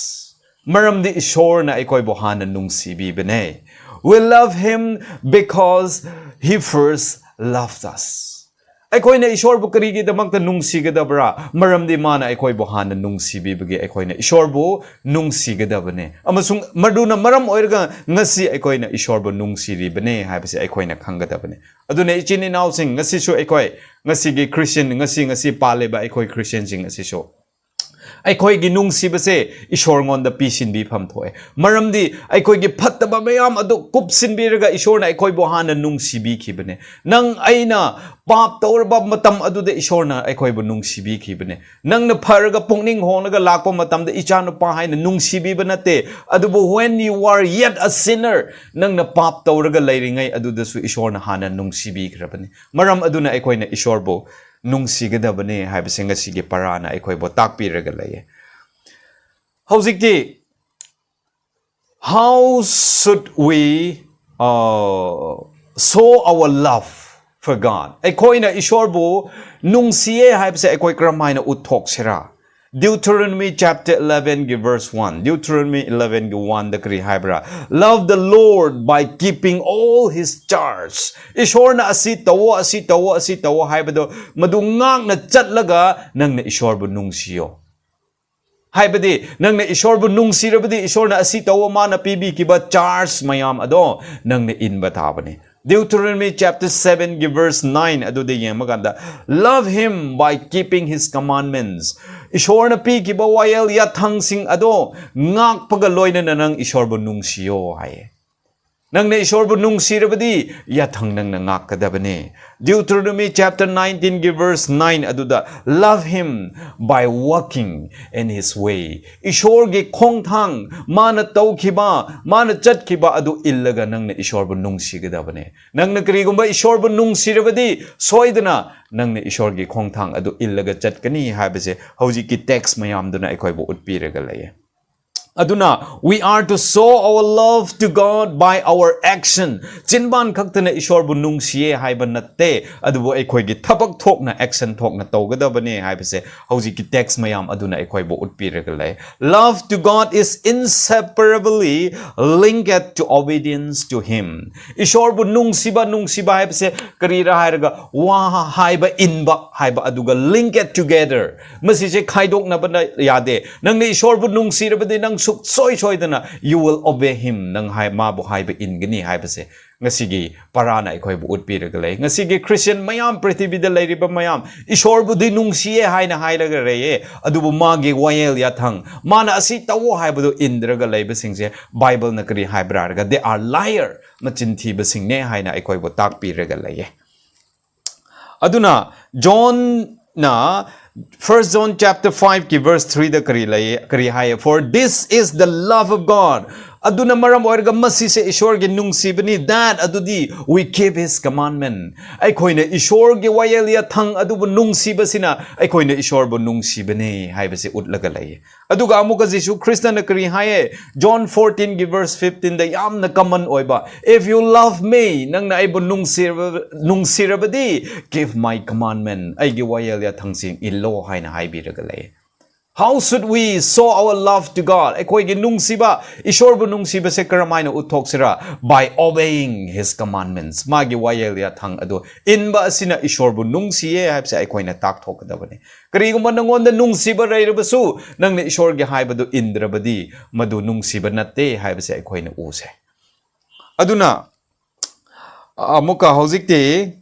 ꯃꯔꯝꯗꯤ ꯏꯁꯣꯔꯅ ꯑꯩꯈꯣꯏꯕꯨ ꯍꯥꯟꯅ ꯅꯨꯡꯁꯤꯕꯤꯕꯅꯦ꯫ We love him because he first loved us. ꯑꯩꯈꯣꯏꯅ ꯏꯁꯣꯔꯕꯨ ꯀꯔꯤꯒꯤꯗꯃꯛꯇ ꯅꯨꯡꯁꯤꯒꯗꯕ꯭ꯔꯥ? ꯃꯔꯝꯗꯤ ꯃꯥꯅ ꯑꯩꯈꯣꯏꯕꯨ ꯍꯥꯟꯅ ꯅꯨꯡꯁꯤꯕꯤꯕꯒꯤ ꯑꯩꯈꯣꯏꯅ ꯏꯁꯣꯔꯕꯨ ꯅꯨꯡꯁꯤꯒꯗꯕꯅꯦ꯫ ꯑꯃꯁꯨꯡ ꯃꯗꯨꯅ ꯃꯔꯝ ꯑꯣꯏꯔꯒ ꯉꯁꯤ ꯑꯩꯈꯣꯏꯅ ꯏꯁꯣꯔꯕꯨ ꯅꯨꯡꯁꯤꯔꯤꯕꯅꯦ ꯍꯥꯏꯕꯁꯦ ꯑꯩꯈꯣꯏꯅ ꯈꯪꯒꯗꯕꯅꯦ꯫ ꯑꯗꯨꯅ ꯏꯆꯤꯟ ꯏꯅꯥꯎꯁꯤꯡ, ꯉꯁꯤꯁꯨ ꯑꯩꯈꯣꯏ, ꯉꯁꯤꯒꯤ Christian, ꯉꯁꯤ, ꯉꯁꯤ ꯄꯥꯜꯂꯤꯕ ꯑꯩꯈꯣꯏ Christianꯁꯤꯡ ꯑꯁꯤꯁꯨ ꯑꯩꯈꯣꯏꯒꯤ ꯅꯨꯡꯁꯤꯕꯁꯦ ꯏꯁꯣꯔꯉꯣꯟꯗ ꯄꯤꯁꯤꯟꯕꯤꯐꯝ ꯊꯣꯛꯑꯦ꯫ ꯃꯔꯝꯗꯤ ꯑꯩꯈꯣꯏꯒꯤ ꯐꯠꯇꯕ ꯃꯌꯥꯝ ꯑꯗꯨ ꯀꯨꯞꯁꯤꯟꯕꯤꯔꯒ ꯏꯁꯣꯔꯅ ꯑꯩꯈꯣꯏꯕꯨ ꯍꯥꯟꯅ ꯅꯨꯡꯁꯤꯕꯤꯈꯤꯕꯅꯦ꯫ ꯅꯪ ꯑꯩꯅ ꯄꯥꯞ ꯇꯧꯔꯕ ꯃꯇꯝ ꯑꯗꯨꯗ ꯏꯁꯣꯔꯅ ꯑꯩꯈꯣꯏꯕꯨ ꯅꯨꯡꯁꯤꯕꯤꯈꯤꯕꯅꯦ꯫ ꯅꯪꯅ ꯐꯔꯒ ꯄꯨꯛꯅꯤꯡ ꯍꯣꯡꯂꯒ ꯂꯥꯛꯄ ꯃꯇꯝꯗ ꯏꯆꯥꯅꯨꯄꯥ ꯍꯥꯏꯅ ꯅꯨꯡꯁꯤꯕꯤꯕ ꯅꯠꯇꯦ, ꯑꯗꯨꯕꯨ when you are yet a sinner, ꯅꯪꯅ ꯄꯥꯞ ꯇꯧꯔꯒ ꯂꯩꯔꯤꯉꯩ ꯑꯗꯨꯗꯁꯨ ꯏꯁꯣꯔꯅ ꯍꯥꯟꯅ ꯅꯨꯡꯁꯤꯕꯤꯈ꯭ꯔꯕꯅꯤ꯫ ꯃꯔꯝ ꯑꯗꯨꯅ ꯑꯩꯈꯣꯏꯅ ꯏꯁꯣꯔꯕꯨ ꯅꯨꯡꯁꯤꯒꯗꯕꯅꯦ ꯍꯥꯏꯕꯁꯦ ꯉꯁꯤꯒꯤ ꯄꯔꯥꯅ ꯑꯩꯈꯣꯏꯕꯨ ꯇꯥꯛꯄꯤꯔꯒ ꯂꯩꯌꯦ꯫ ꯍꯧꯖꯤꯛꯇꯤ, how should we, uh, show our love for God? ꯑꯩꯈꯣꯏꯅ ꯏꯁꯣꯔꯕꯨ ꯅꯨꯡꯁꯤꯌꯦ ꯍꯥꯏꯕꯁꯦ ꯑꯩꯈꯣꯏ ꯀꯔꯝ ꯍꯥꯏꯅ ꯎꯠꯊꯣꯛꯁꯤꯔꯥ? Deuteronomy chapter eleven ꯒꯤ verse one, Deuteronomy eleven ꯒꯤ one ꯗ ꯀꯔꯤ ꯍꯥꯏꯕ꯭ꯔꯥ? "Love the Lord by keeping all his charge." ꯏꯁꯣꯔꯅ ꯑꯁꯤ ꯇꯧꯋꯣ, ꯑꯁꯤ ꯇꯧꯋꯣ, ꯑꯁꯤ ꯇꯧꯋꯣ ꯍꯥꯏꯕꯗꯣ, ꯃꯗꯨ ꯉꯥꯛꯅ ꯆꯠꯂꯒ ꯅꯪꯅ ꯏꯁꯣꯔꯕꯨ ꯅꯨꯡꯁꯤꯌꯣ꯫ ꯍꯥꯏꯕꯗꯤ ꯅꯪꯅ ꯏꯁꯣꯔꯕꯨ ꯅꯨꯡꯁꯤꯔꯕꯗꯤ, ꯏꯁꯣꯔꯅ ꯑꯁꯤ ꯇꯧꯋꯣ, ꯃꯥꯅ ꯄꯤꯕꯤꯈꯤꯕ charge ꯃꯌꯥꯝ ꯑꯗꯣ ꯅꯪꯅ ꯏꯟꯕ ꯇꯥꯕꯅꯤ꯫ Deuteronomy chapter seven ꯒꯤ verse nine ꯑꯗꯨꯗ ꯌꯦꯡꯕ ꯀꯥꯟꯗ, "Love him by keeping his commandments." ꯏꯁꯣꯔꯅ ꯄꯤꯈꯤꯕ ꯋꯥꯌꯦꯜ ꯌꯥꯊꯪꯁꯤꯡ ꯑꯗꯣ ꯉꯥꯛꯄꯒ ꯂꯣꯏꯅꯅ ꯅꯪ ꯏꯁꯣꯔꯕꯨ ꯅꯨꯡꯁꯤꯌꯣ ꯍꯥꯏꯌꯦ꯫ ꯅꯪꯅ ꯏꯁꯣꯔꯕꯨ ꯅꯨꯡꯁꯤꯔꯕꯗꯤ ꯌꯥꯊꯪ ꯅꯪꯅ ꯉꯥꯛꯀꯗꯕꯅꯤ꯫ Deuteronomy chapter nineteen ꯒꯤ verse nine ꯑꯗꯨꯗ, "Love him by walking in his way." ꯏꯁꯣꯔꯒꯤ ꯈꯣꯡꯊꯥꯡ, ꯃꯥꯅ ꯇꯧꯈꯤꯕ, ꯃꯥꯅ ꯆꯠꯈꯤꯕ ꯑꯗꯨ ꯏꯜꯂꯒ ꯅꯪꯅ ꯏꯁꯣꯔꯕꯨ ꯅꯨꯡꯁꯤꯒꯗꯕꯅꯤ꯫ ꯅꯪꯅ ꯀꯔꯤꯒꯨꯝꯕ ꯏꯁꯣꯔꯕꯨ ꯅꯨꯡꯁꯤꯔꯕꯗꯤ ꯁꯣꯏꯗꯅ ꯅꯪꯅ ꯏꯁꯣꯔꯒꯤ ꯈꯣꯡꯊꯥꯡ ꯑꯗꯨ ꯏꯜꯂꯒ ꯆꯠꯀꯅꯤ ꯍꯥꯏꯕꯁꯦ ꯍꯧꯖꯤꯛꯀꯤ text ꯃꯌꯥꯝꯗꯨꯅ ꯑꯩꯈꯣꯏꯕꯨ ꯎꯠꯄꯤꯔꯒ ꯂꯩꯌꯦ꯫ ꯑꯗꯨꯅ, we are to show our love to God by our action. ꯆꯤꯟꯕꯥꯟ ꯈꯛꯇꯅ ꯏꯁꯣꯔꯕꯨ ꯅꯨꯡꯁꯤꯌꯦ ꯍꯥꯏꯕ ꯅꯠꯇꯦ, ꯑꯗꯨꯕꯨ ꯑꯩꯈꯣꯏꯒꯤ ꯊꯕꯛ ꯊꯣꯛꯅ, action ꯊꯣꯛꯅ ꯇꯧꯒꯗꯕꯅꯦ ꯍꯥꯏꯕꯁꯦ ꯍꯧꯖꯤꯛꯀꯤ text ꯃꯌꯥꯝ ꯑꯗꯨꯅ ꯑꯩꯈꯣꯏꯕꯨ ꯎꯠꯄꯤꯔꯒ ꯂꯩ꯫ Love to God is inseparably linked to obedience to him. ꯏꯁꯣꯔꯕꯨ ꯅꯨꯡꯁꯤꯕ, ꯅꯨꯡꯁꯤꯕ ꯍꯥꯏꯕꯁꯦ ꯀꯔꯤꯔꯥ ꯍꯥꯏꯔꯒ, ꯋꯥ ꯍꯥꯏꯕ, ꯏꯟꯕ ꯍꯥꯏꯕ, ꯑꯗꯨꯒ linked together, ꯃꯁꯤꯁꯦ ꯈꯥꯏꯗꯣꯛꯅꯕꯅ ꯌꯥꯗꯦ꯫ ꯅꯪꯅ ꯏꯁꯣꯔꯕꯨ ꯅꯨꯡꯁꯤꯔꯕꯗꯤ ꯅꯪ ꯁꯨꯛꯁꯣꯏ ꯁꯣꯏꯗꯅ you will obey him, ꯅꯪ ꯍꯥꯏ-, ꯃꯥꯕꯨ ꯍꯥꯏꯕ ꯏꯟꯒꯅꯤ ꯍꯥꯏꯕꯁꯦ ꯉꯁꯤꯒꯤ ꯄꯔꯥꯅ ꯑꯩꯈꯣꯏꯕꯨ ꯎꯠꯄꯤꯔꯒ ꯂꯩ꯫ ꯉꯁꯤꯒꯤ Christian ꯃꯌꯥꯝ, ꯄ꯭ꯔꯤꯊꯤꯕꯤꯗ ꯂꯩꯔꯤꯕ ꯃꯌꯥꯝ, ꯏꯁꯣꯔꯕꯨꯗꯤ ꯅꯨꯡꯁꯤꯌꯦ ꯍꯥꯏꯅ ꯍꯥꯏꯔꯒ ꯂꯩꯌꯦ, ꯑꯗꯨꯕꯨ ꯃꯥꯒꯤ ꯋꯥꯌꯦꯜ ꯌꯥꯊꯪ, ꯃꯥꯅ ꯑꯁꯤ ꯇꯧꯋꯣ ꯍꯥꯏꯕꯗꯨ ꯏꯟꯗ꯭ꯔꯒ ꯂꯩꯕꯁꯤꯡꯁꯦ ꯕꯥꯏꯕꯜꯅ ꯀꯔꯤ ꯍꯥꯏꯕ꯭ꯔꯥ ꯍꯥꯏꯔꯒ, "They are liar, ꯃꯆꯤꯟ ꯊꯤꯕꯁꯤꯡꯅꯦ" ꯍꯥꯏꯅ ꯑꯩꯈꯣꯏꯕꯨ ꯇꯥꯛꯄꯤꯔꯒ ꯂꯩꯌꯦ꯫ ꯑꯗꯨꯅ ꯖꯣꯟꯅ First John chapter five ꯀꯤ verse three ꯗ ꯀꯔꯤ ꯂꯩ, ꯀꯔꯤ ꯍꯥꯏꯌꯦ? "For this is the love of God." ꯑꯗꯨꯅ ꯃꯔꯝ ꯑꯣꯏꯔꯒ ꯃꯁꯤꯁꯦ ꯏꯁꯣꯔꯒꯤ ꯅꯨꯡꯁꯤꯕꯅꯤ, that ꯑꯗꯨꯗꯤ "we keep his commandment." ꯑꯩꯈꯣꯏꯅ ꯏꯁꯣꯔꯒꯤ ꯋꯥꯌꯦꯜ ꯌꯥꯊꯪ ꯑꯗꯨꯕꯨ ꯅꯨꯡꯁꯤꯕꯁꯤꯅ ꯑꯩꯈꯣꯏꯅ ꯏꯁꯣꯔꯕꯨ ꯅꯨꯡꯁꯤꯕꯅꯤ ꯍꯥꯏꯕꯁꯤ ꯎꯠꯂꯒ ꯂꯩꯌꯦ꯫ ꯑꯗꯨꯒ ꯑꯃꯨꯛꯀ ꯖꯤꯁꯨ ꯈ꯭ꯔꯤꯁꯇꯅ ꯀꯔꯤ ꯍꯥꯏꯌꯦ? ꯖꯣꯟ fourteen ꯒꯤ verse fifteen ꯗ ꯌꯥꯝꯅ common ꯑꯣꯏꯕ, "If you love me, ꯅꯪꯅ ꯑꯩꯕꯨ ꯅꯨꯡꯁꯤꯔꯕ-, ꯅꯨꯡꯁꯤꯔꯕꯗꯤ, keep my commandment, ꯑꯩꯒꯤ ꯋꯥꯌꯦꯜ ꯌꯥꯊꯪꯁꯤꯡ ꯏꯜꯂꯣ" ꯍꯥꯏꯅ ꯍꯥꯏꯕꯤꯔꯒ ꯂꯩ꯫ How should we show our love to God? ꯑꯩꯈꯣꯏꯒꯤ ꯅꯨꯡꯁꯤꯕ, ꯏꯁꯣꯔꯕꯨ ꯅꯨꯡꯁꯤꯕꯁꯦ ꯀꯔꯝꯍꯥꯏꯅ ꯎꯠꯊꯣꯛꯁꯤꯔꯥ? By obeying His commandments. ꯃꯥꯒꯤ ꯋꯥꯌꯦꯜ ꯌꯥꯊꯪ ꯑꯗꯨ ꯏꯟꯕ ꯑꯁꯤꯅ ꯏꯁꯣꯔꯕꯨ ꯅꯨꯡꯁꯤꯌꯦ ꯍꯥꯏꯕꯁꯦ ꯑꯩꯈꯣꯏꯅ ꯇꯥꯛꯊꯣꯛꯀꯗꯕꯅꯤ꯫ ꯀꯔꯤꯒꯨꯝꯕ ꯅꯪꯉꯣꯟꯗ ꯅꯨꯡꯁꯤꯕ ꯂꯩꯔꯕꯁꯨ, ꯅꯪꯅ ꯏꯁꯣꯔꯒꯤ ꯍꯥꯏꯕꯗꯨ ꯏꯟꯗ꯭ꯔꯕꯗꯤ, ꯃꯗꯨ ꯅꯨꯡꯁꯤꯕ ꯅꯠꯇꯦ ꯍꯥꯏꯕꯁꯦ ꯑꯩꯈꯣꯏꯅ ꯎꯁꯦ꯫ ꯑꯗꯨꯅ ꯑꯃꯨꯛꯀ ꯍꯧꯖꯤꯛꯇꯤ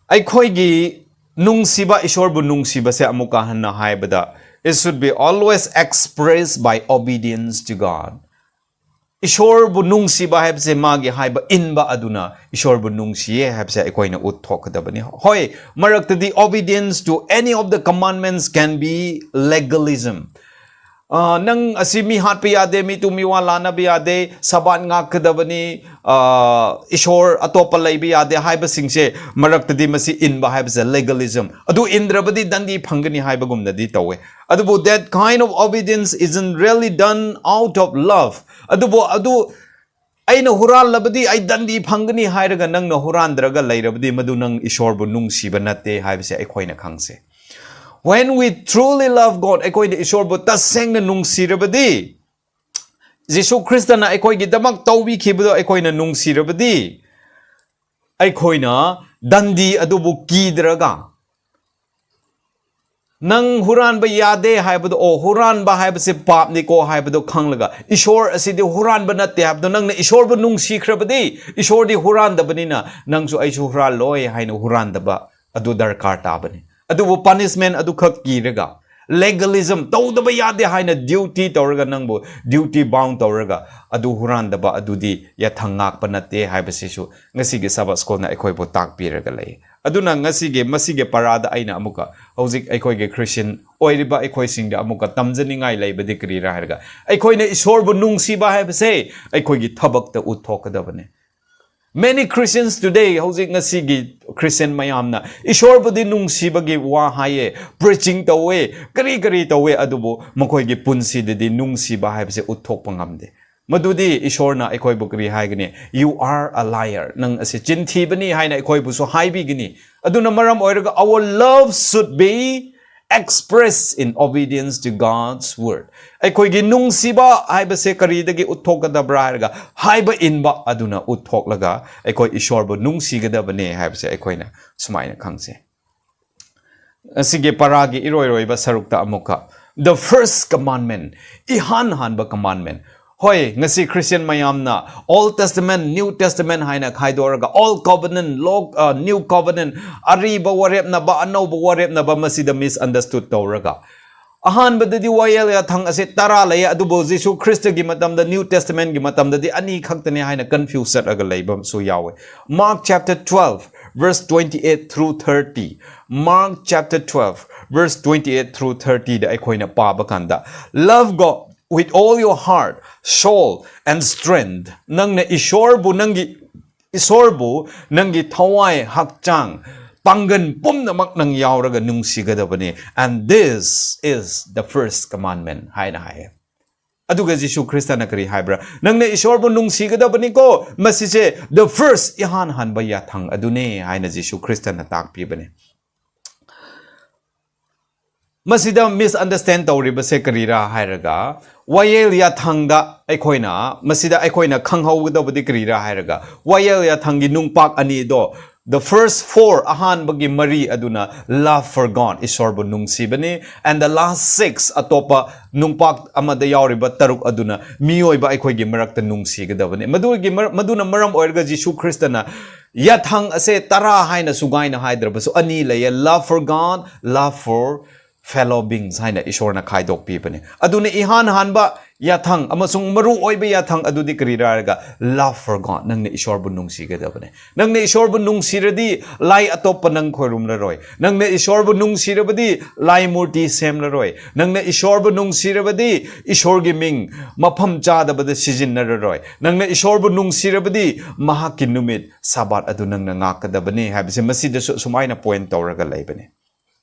ꯑꯩꯈꯣꯏꯒꯤ ꯅꯨꯡꯁꯤꯕ, ꯏꯁꯣꯔꯕꯨ ꯅꯨꯡꯁꯤꯕꯁꯦ ꯑꯃꯨꯛꯀ ꯍꯟꯅ ꯍꯥꯏꯕꯗ, it should be always expressed by obedience to God. ꯏꯁꯣꯔꯕꯨ ꯅꯨꯡꯁꯤꯕ ꯍꯥꯏꯕꯁꯦ ꯃꯥꯒꯤ ꯍꯥꯏꯕ ꯏꯟꯕ ꯑꯗꯨꯅ ꯏꯁꯣꯔꯕꯨ ꯅꯨꯡꯁꯤꯌꯦ ꯍꯥꯏꯕꯁꯦ ꯑꯩꯈꯣꯏꯅ ꯎꯠꯊꯣꯛꯀꯗꯕꯅꯤ꯫ ꯍꯣꯏ, ꯃꯔꯛꯇꯗꯤ obedience to any of the commandments can be legalism. ꯑ, ꯅꯪ ꯑꯁꯤ ꯃꯤ ꯍꯥꯠꯄ ꯌꯥꯗꯦ, ꯃꯤ ꯇꯨ ꯃꯤ ꯋꯥ ꯂꯥꯟꯅꯕ ꯌꯥꯗꯦ, ꯁꯕꯥꯠ ꯉꯥꯛꯀꯗꯕꯅꯤ, ꯑ, ꯏꯁꯣꯔ ꯑꯇꯣꯞꯄ ꯂꯩꯕ ꯌꯥꯗꯦ ꯍꯥꯏꯕꯁꯤꯡꯁꯦ, ꯃꯔꯛꯇꯗꯤ ꯃꯁꯤ ꯏꯟꯕ ꯍꯥꯏꯕꯁꯦ legalism꯫ ꯑꯗꯨ ꯏꯟꯗ꯭ꯔꯕꯗꯤ ꯗꯟꯗꯤ ꯐꯪꯒꯅꯤ ꯍꯥꯏꯕꯒꯨꯝꯅꯗꯤ ꯇꯧꯋꯦ꯫ ꯑꯗꯨꯕꯨ that kind of obedience isn't really done out of love. ꯑꯗꯨꯕꯨ ꯑꯗꯨ ꯑꯩꯅ ꯍꯨꯔꯥꯜꯂꯕꯗꯤ ꯑꯩ ꯗꯟꯗꯤ ꯐꯪꯒꯅꯤ ꯍꯥꯏꯔꯒ ꯅꯪꯅ ꯍꯨꯔꯥꯟꯗ꯭ꯔꯒ ꯂꯩꯔꯕꯗꯤ ꯃꯗꯨ ꯅꯪ ꯏꯁꯣꯔꯕꯨ ꯅꯨꯡꯁꯤꯕ ꯅꯠꯇꯦ ꯍꯥꯏꯕꯁꯦ ꯑꯩꯈꯣꯏꯅ ꯈꯪꯁꯦ꯫ When we truly love God, ꯑꯩꯈꯣꯏꯅ ꯏꯁꯣꯔꯕꯨ ꯇꯁꯦꯡꯅ ꯅꯨꯡꯁꯤꯔꯕꯗꯤ, ꯖꯤꯁꯨ ꯈ꯭ꯔꯤꯁꯇꯅ ꯑꯩꯈꯣꯏꯒꯤꯗꯃꯛ ꯇꯧꯕꯤꯈꯤꯕꯗꯣ ꯑꯩꯈꯣꯏꯅ ꯅꯨꯡꯁꯤꯔꯕꯗꯤ, ꯑꯩꯈꯣꯏꯅ ꯗꯟꯗꯤ ꯑꯗꯨꯕꯨ ꯀꯤꯗ꯭ꯔꯒ, ꯅꯪ ꯍꯨꯔꯥꯟꯕ ꯌꯥꯗꯦ ꯍꯥꯏꯕꯗꯣ, ꯑꯣ, ꯍꯨꯔꯥꯟꯕ ꯍꯥꯏꯕꯁꯦ ꯄꯥꯞꯅꯤꯀꯣ ꯍꯥꯏꯕꯗꯣ ꯈꯪꯂꯒ, ꯏꯁꯣꯔ ꯑꯁꯤꯗꯤ ꯍꯨꯔꯥꯟꯕ ꯅꯠꯇꯦ ꯍꯥꯏꯕꯗꯣ, ꯅꯪꯅ ꯏꯁꯣꯔꯕꯨ ꯅꯨꯡꯁꯤꯈ꯭ꯔꯕꯗꯤ, ꯏꯁꯣꯔꯗꯤ ꯍꯨꯔꯥꯟꯗꯕꯅꯤꯅ, ꯅꯪꯁꯨ ꯑꯩꯁꯨ ꯍꯨꯔꯥꯜꯂꯣꯏ ꯍꯥꯏꯅ ꯍꯨꯔꯥꯟꯗꯕ ꯑꯗꯨ ꯗꯔꯀꯥꯔ ꯇꯥꯕꯅꯤ꯫ ꯑꯗꯨꯕꯨ punishment ꯑꯗꯨꯈꯛ ꯀꯤꯔꯒ, legalism, ꯇꯧꯗꯕ ꯌꯥꯗꯦ ꯍꯥꯏꯅ duty ꯇꯧꯔꯒ, ꯅꯪꯕꯨ duty bound ꯇꯧꯔꯒ ꯑꯗꯨ ꯍꯨꯔꯥꯟꯗꯕ ꯑꯗꯨꯗꯤ ꯌꯥꯊꯪ ꯉꯥꯛꯄ ꯅꯠꯇꯦ ꯍꯥꯏꯕꯁꯤꯁꯨ ꯉꯁꯤꯒꯤ Sabbath Schoolꯅ ꯑꯩꯈꯣꯏꯕꯨ ꯇꯥꯛꯄꯤꯔꯒ ꯂꯩ꯫ ꯑꯗꯨꯅ ꯉꯁꯤꯒꯤ, ꯃꯁꯤꯒꯤ ꯄꯔꯥꯗ ꯑꯩꯅ ꯑꯃꯨꯛꯀ ꯍꯧꯖꯤꯛ ꯑꯩꯈꯣꯏꯒꯤ Christian ꯑꯣꯏꯔꯤꯕ ꯑꯩꯈꯣꯏꯁꯤꯡꯗ ꯑꯃꯨꯛꯀ ꯇꯝꯖꯅꯤꯡꯉꯥꯏ ꯂꯩꯕꯗꯤ ꯀꯔꯤꯔꯥ ꯍꯥꯏꯔꯒ, ꯑꯩꯈꯣꯏꯅ ꯏꯁꯣꯔꯕꯨ ꯅꯨꯡꯁꯤꯕ ꯍꯥꯏꯕꯁꯦ ꯑꯩꯈꯣꯏꯒꯤ ꯊꯕꯛꯇ ꯎꯠꯊꯣꯛꯀꯗꯕꯅꯦ꯫ Many Christians today, ꯍꯧꯖꯤꯛ ꯉꯁꯤꯒꯤ Christian ꯃꯌꯥꯝꯅ ꯏꯁꯣꯔꯕꯨꯗꯤ ꯅꯨꯡꯁꯤꯕꯒꯤ ꯋꯥ ꯍꯥꯏꯌꯦ, preaching ꯇꯧꯋꯦ, ꯀꯔꯤ ꯀꯔꯤ ꯇꯧꯋꯦ, ꯑꯗꯨꯕꯨ ꯃꯈꯣꯏꯒꯤ ꯄꯨꯟꯁꯤꯗꯗꯤ ꯅꯨꯡꯁꯤꯕ ꯍꯥꯏꯕꯁꯦ ꯎꯠꯊꯣꯛꯄ ꯉꯝꯗꯦ꯫ ꯃꯗꯨꯗꯤ ꯏꯁꯣꯔꯅ ꯑꯩꯈꯣꯏꯕꯨ ꯀꯔꯤ ꯍꯥꯏꯒꯅꯤ? "You are a liar." ꯅꯪ ꯑꯁꯤ ꯆꯤꯟꯊꯤꯕꯅꯤ ꯍꯥꯏꯅ ꯑꯩꯈꯣꯏꯕꯨꯁꯨ ꯍꯥꯏꯕꯤꯒꯅꯤ꯫ ꯑꯗꯨꯅ ꯃꯔꯝ ꯑꯣꯏꯔꯒ our love should be expressed in obedience to God's word. ꯑꯩꯈꯣꯏꯒꯤ ꯅꯨꯡꯁꯤꯕ ꯍꯥꯏꯕꯁꯦ ꯀꯔꯤꯗꯒꯤ ꯎꯠꯊꯣꯛꯀꯗꯕ꯭ꯔꯥ ꯍꯥꯏꯔꯒ, ꯍꯥꯏꯕ ꯏꯟꯕ ꯑꯗꯨꯅ ꯎꯠꯊꯣꯛꯂꯒ ꯑꯩꯈꯣꯏ ꯏꯁꯣꯔꯕꯨ ꯅꯨꯡꯁꯤꯒꯗꯕꯅꯦ ꯍꯥꯏꯕꯁꯦ ꯑꯩꯈꯣꯏꯅ ꯁꯨꯃꯥꯏꯅ ꯈꯪꯁꯦ꯫ ꯑꯁꯤꯒꯤ ꯄꯔꯥꯒꯤ ꯏꯔꯣꯏꯔꯣꯏꯕ ꯁꯔꯨꯛꯇ ꯑꯃꯨꯛꯀ, the first commandment, ꯏꯍꯥꯟ ꯍꯥꯟꯕ commandment꯫ ꯍꯣꯏ, ꯉꯁꯤ Christian ꯃꯌꯥꯝꯅ Old Testament, New Testament ꯍꯥꯏꯅ ꯈꯥꯏꯗꯣꯛꯑꯒ, Old Covenant, Lo-, ꯑ, New Covenant, ꯑꯔꯤꯕ ꯋꯥꯔꯦꯞꯅꯕ, ꯑꯅꯧꯕ ꯋꯥꯔꯦꯞꯅꯕ, ꯃꯁꯤꯗ misunderstood ꯇꯧꯔꯒ, ꯑꯍꯥꯟꯕꯗꯗꯤ ꯋꯥꯌꯦꯜ ꯌꯥꯊꯪ ꯑꯁꯦ ꯇꯔꯥ ꯂꯩꯌꯦ, ꯑꯗꯨꯕꯨ ꯖꯤꯁꯨ ꯈ꯭ꯔꯤꯁꯇꯒꯤ ꯃꯇꯝꯗ, New Testament ꯒꯤ ꯃꯇꯝꯗꯗꯤ ꯑꯅꯤ ꯈꯛꯇꯅꯦ ꯍꯥꯏꯅ confuse ꯆꯠꯂꯒ ꯂꯩꯕꯁꯨ ꯌꯥꯎꯋꯦ꯫ Mark chapter twelve, verse twenty-eight through thirty. Mark chapter twelve, verse twenty-eight through thirty ꯗ ꯑꯩꯈꯣꯏꯅ ꯄꯥꯕ ꯀꯥꯟꯗ, "Love God with all your heart, soul, and strength." ꯅꯪꯅ ꯏꯁꯣꯔꯕꯨ, ꯅꯪꯒꯤ ꯏꯁꯣꯔꯕꯨ ꯅꯪꯒꯤ ꯊꯋꯥꯏ, ꯍꯛꯆꯥꯡ, ꯄꯥꯡꯒꯜ ꯄꯨꯝꯅꯃꯛ ꯅꯪ ꯌꯥꯎꯔꯒ ꯅꯨꯡꯁꯤꯒꯗꯕꯅꯤ꯫ "And this is the first commandment" ꯍꯥꯏꯅ ꯍꯥꯏꯌꯦ꯫ ꯑꯗꯨꯒ ꯖꯤꯁꯨ ꯈ꯭ꯔꯤꯁꯇꯅ ꯀꯔꯤ ꯍꯥꯏꯕ꯭ꯔꯥ? "ꯅꯪꯅ ꯏꯁꯣꯔꯕꯨ ꯅꯨꯡꯁꯤꯒꯗꯕꯅꯤꯀꯣ, ꯃꯁꯤꯁꯦ the first, ꯏꯍꯥꯟ ꯍꯥꯟꯕ ꯌꯥꯊꯪ ꯑꯗꯨꯅꯦ" ꯍꯥꯏꯅ ꯖꯤꯁꯨ ꯈ꯭ꯔꯤꯁꯇꯅ ꯇꯥꯛꯄꯤꯕꯅꯦ꯫ ꯃꯁꯤꯗ misunderstand ꯇꯧꯔꯤꯕꯁꯦ ꯀꯔꯤꯔꯥ ꯍꯥꯏꯔꯒ, ꯋꯥꯌꯦꯜ ꯌꯥꯊꯪꯗ ꯑꯩꯈꯣꯏꯅ, ꯃꯁꯤꯗ ꯑꯩꯈꯣꯏꯅ ꯈꯪꯍꯧꯒꯗꯕꯗꯤ ꯀꯔꯤꯔꯥ ꯍꯥꯏꯔꯒ, ꯋꯥꯌꯦꯜ ꯌꯥꯊꯪꯒꯤ ꯅꯨꯡꯄꯥꯛ ꯑꯅꯤꯗꯣ, the first four, ꯑꯍꯥꯟꯕꯒꯤ ꯃꯔꯤ ꯑꯗꯨꯅ love for God, ꯏꯁꯣꯔꯕꯨ ꯅꯨꯡꯁꯤꯕꯅꯤ, and the last six, ꯑꯇꯣꯞꯄ ꯅꯨꯡꯄꯥꯛ ꯑꯃꯗ ꯌꯥꯎꯔꯤꯕ ꯇꯔꯨꯛ ꯑꯗꯨꯅ ꯃꯤꯑꯣꯏꯕ ꯑꯩꯈꯣꯏꯒꯤ ꯃꯔꯛꯇ ꯅꯨꯡꯁꯤꯒꯗꯕꯅꯤ꯫ ꯃꯗꯨꯒꯤ ꯃꯔ-, ꯃꯗꯨꯅ ꯃꯔꯝ ꯑꯣꯏꯔꯒ ꯖꯤꯁꯨ ꯈ꯭ꯔꯤꯁꯇꯅ ꯌꯥꯊꯪ ꯑꯁꯦ ꯇꯔꯥ ꯍꯥꯏꯅ ꯁꯨꯒꯥꯏꯅ ꯍꯥꯏꯗ꯭ꯔꯕꯁꯨ ꯑꯅꯤ ꯂꯩꯌꯦ, love for God, love for fellow beings ꯍꯥꯏꯅ ꯏꯁꯣꯔꯅ ꯈꯥꯏꯗꯣꯛꯄꯤꯕꯅꯦ꯫ ꯑꯗꯨꯅ ꯏꯍꯥꯟ ꯍꯥꯟꯕ ꯌꯥꯊꯪ ꯑꯃꯁꯨꯡ ꯃꯔꯨ ꯑꯣꯏꯕ ꯌꯥꯊꯪ ꯑꯗꯨꯗꯤ ꯀꯔꯤꯔꯥ ꯍꯥꯏꯔꯒ, love for God, ꯅꯪꯅ ꯏꯁꯣꯔꯕꯨ ꯅꯨꯡꯁꯤꯒꯗꯕꯅꯦ꯫ ꯅꯪꯅ ꯏꯁꯣꯔꯕꯨ ꯅꯨꯡꯁꯤꯔꯗꯤ ꯂꯥꯏ ꯑꯇꯣꯞꯄ ꯅꯪ ꯈꯣꯏꯔꯨꯝꯂꯔꯣꯏ꯫ ꯅꯪꯅ ꯏꯁꯣꯔꯕꯨ ꯅꯨꯡꯁꯤꯔꯕꯗꯤ ꯂꯥꯏ ꯃꯨꯔꯇꯤ ꯁꯦꯝꯂꯔꯣꯏ꯫ ꯅꯪꯅ ꯏꯁꯣꯔꯕꯨ ꯅꯨꯡꯁꯤꯔꯕꯗꯤ ꯏꯁꯣꯔꯒꯤ ꯃꯤꯡ ꯃꯐꯝ ꯆꯥꯗꯕꯗ ꯁꯤꯖꯤꯟꯅꯔꯔꯣꯏ꯫ ꯅꯪꯅ ꯏꯁꯣꯔꯕꯨ ꯅꯨꯡꯁꯤꯔꯕꯗꯤ ꯃꯍꯥꯛꯀꯤ ꯅꯨꯃꯤꯠ ꯁꯥꯕꯥꯠ ꯑꯗꯨ ꯅꯪꯅ ꯉꯥꯛꯀꯗꯕꯅꯤ ꯍꯥꯏꯕꯁꯦ ꯃꯁꯤꯗꯁꯨ ꯑꯁꯨꯃꯥꯏꯅ point ꯇꯧꯔꯒ ꯂꯩꯕꯅꯦ꯫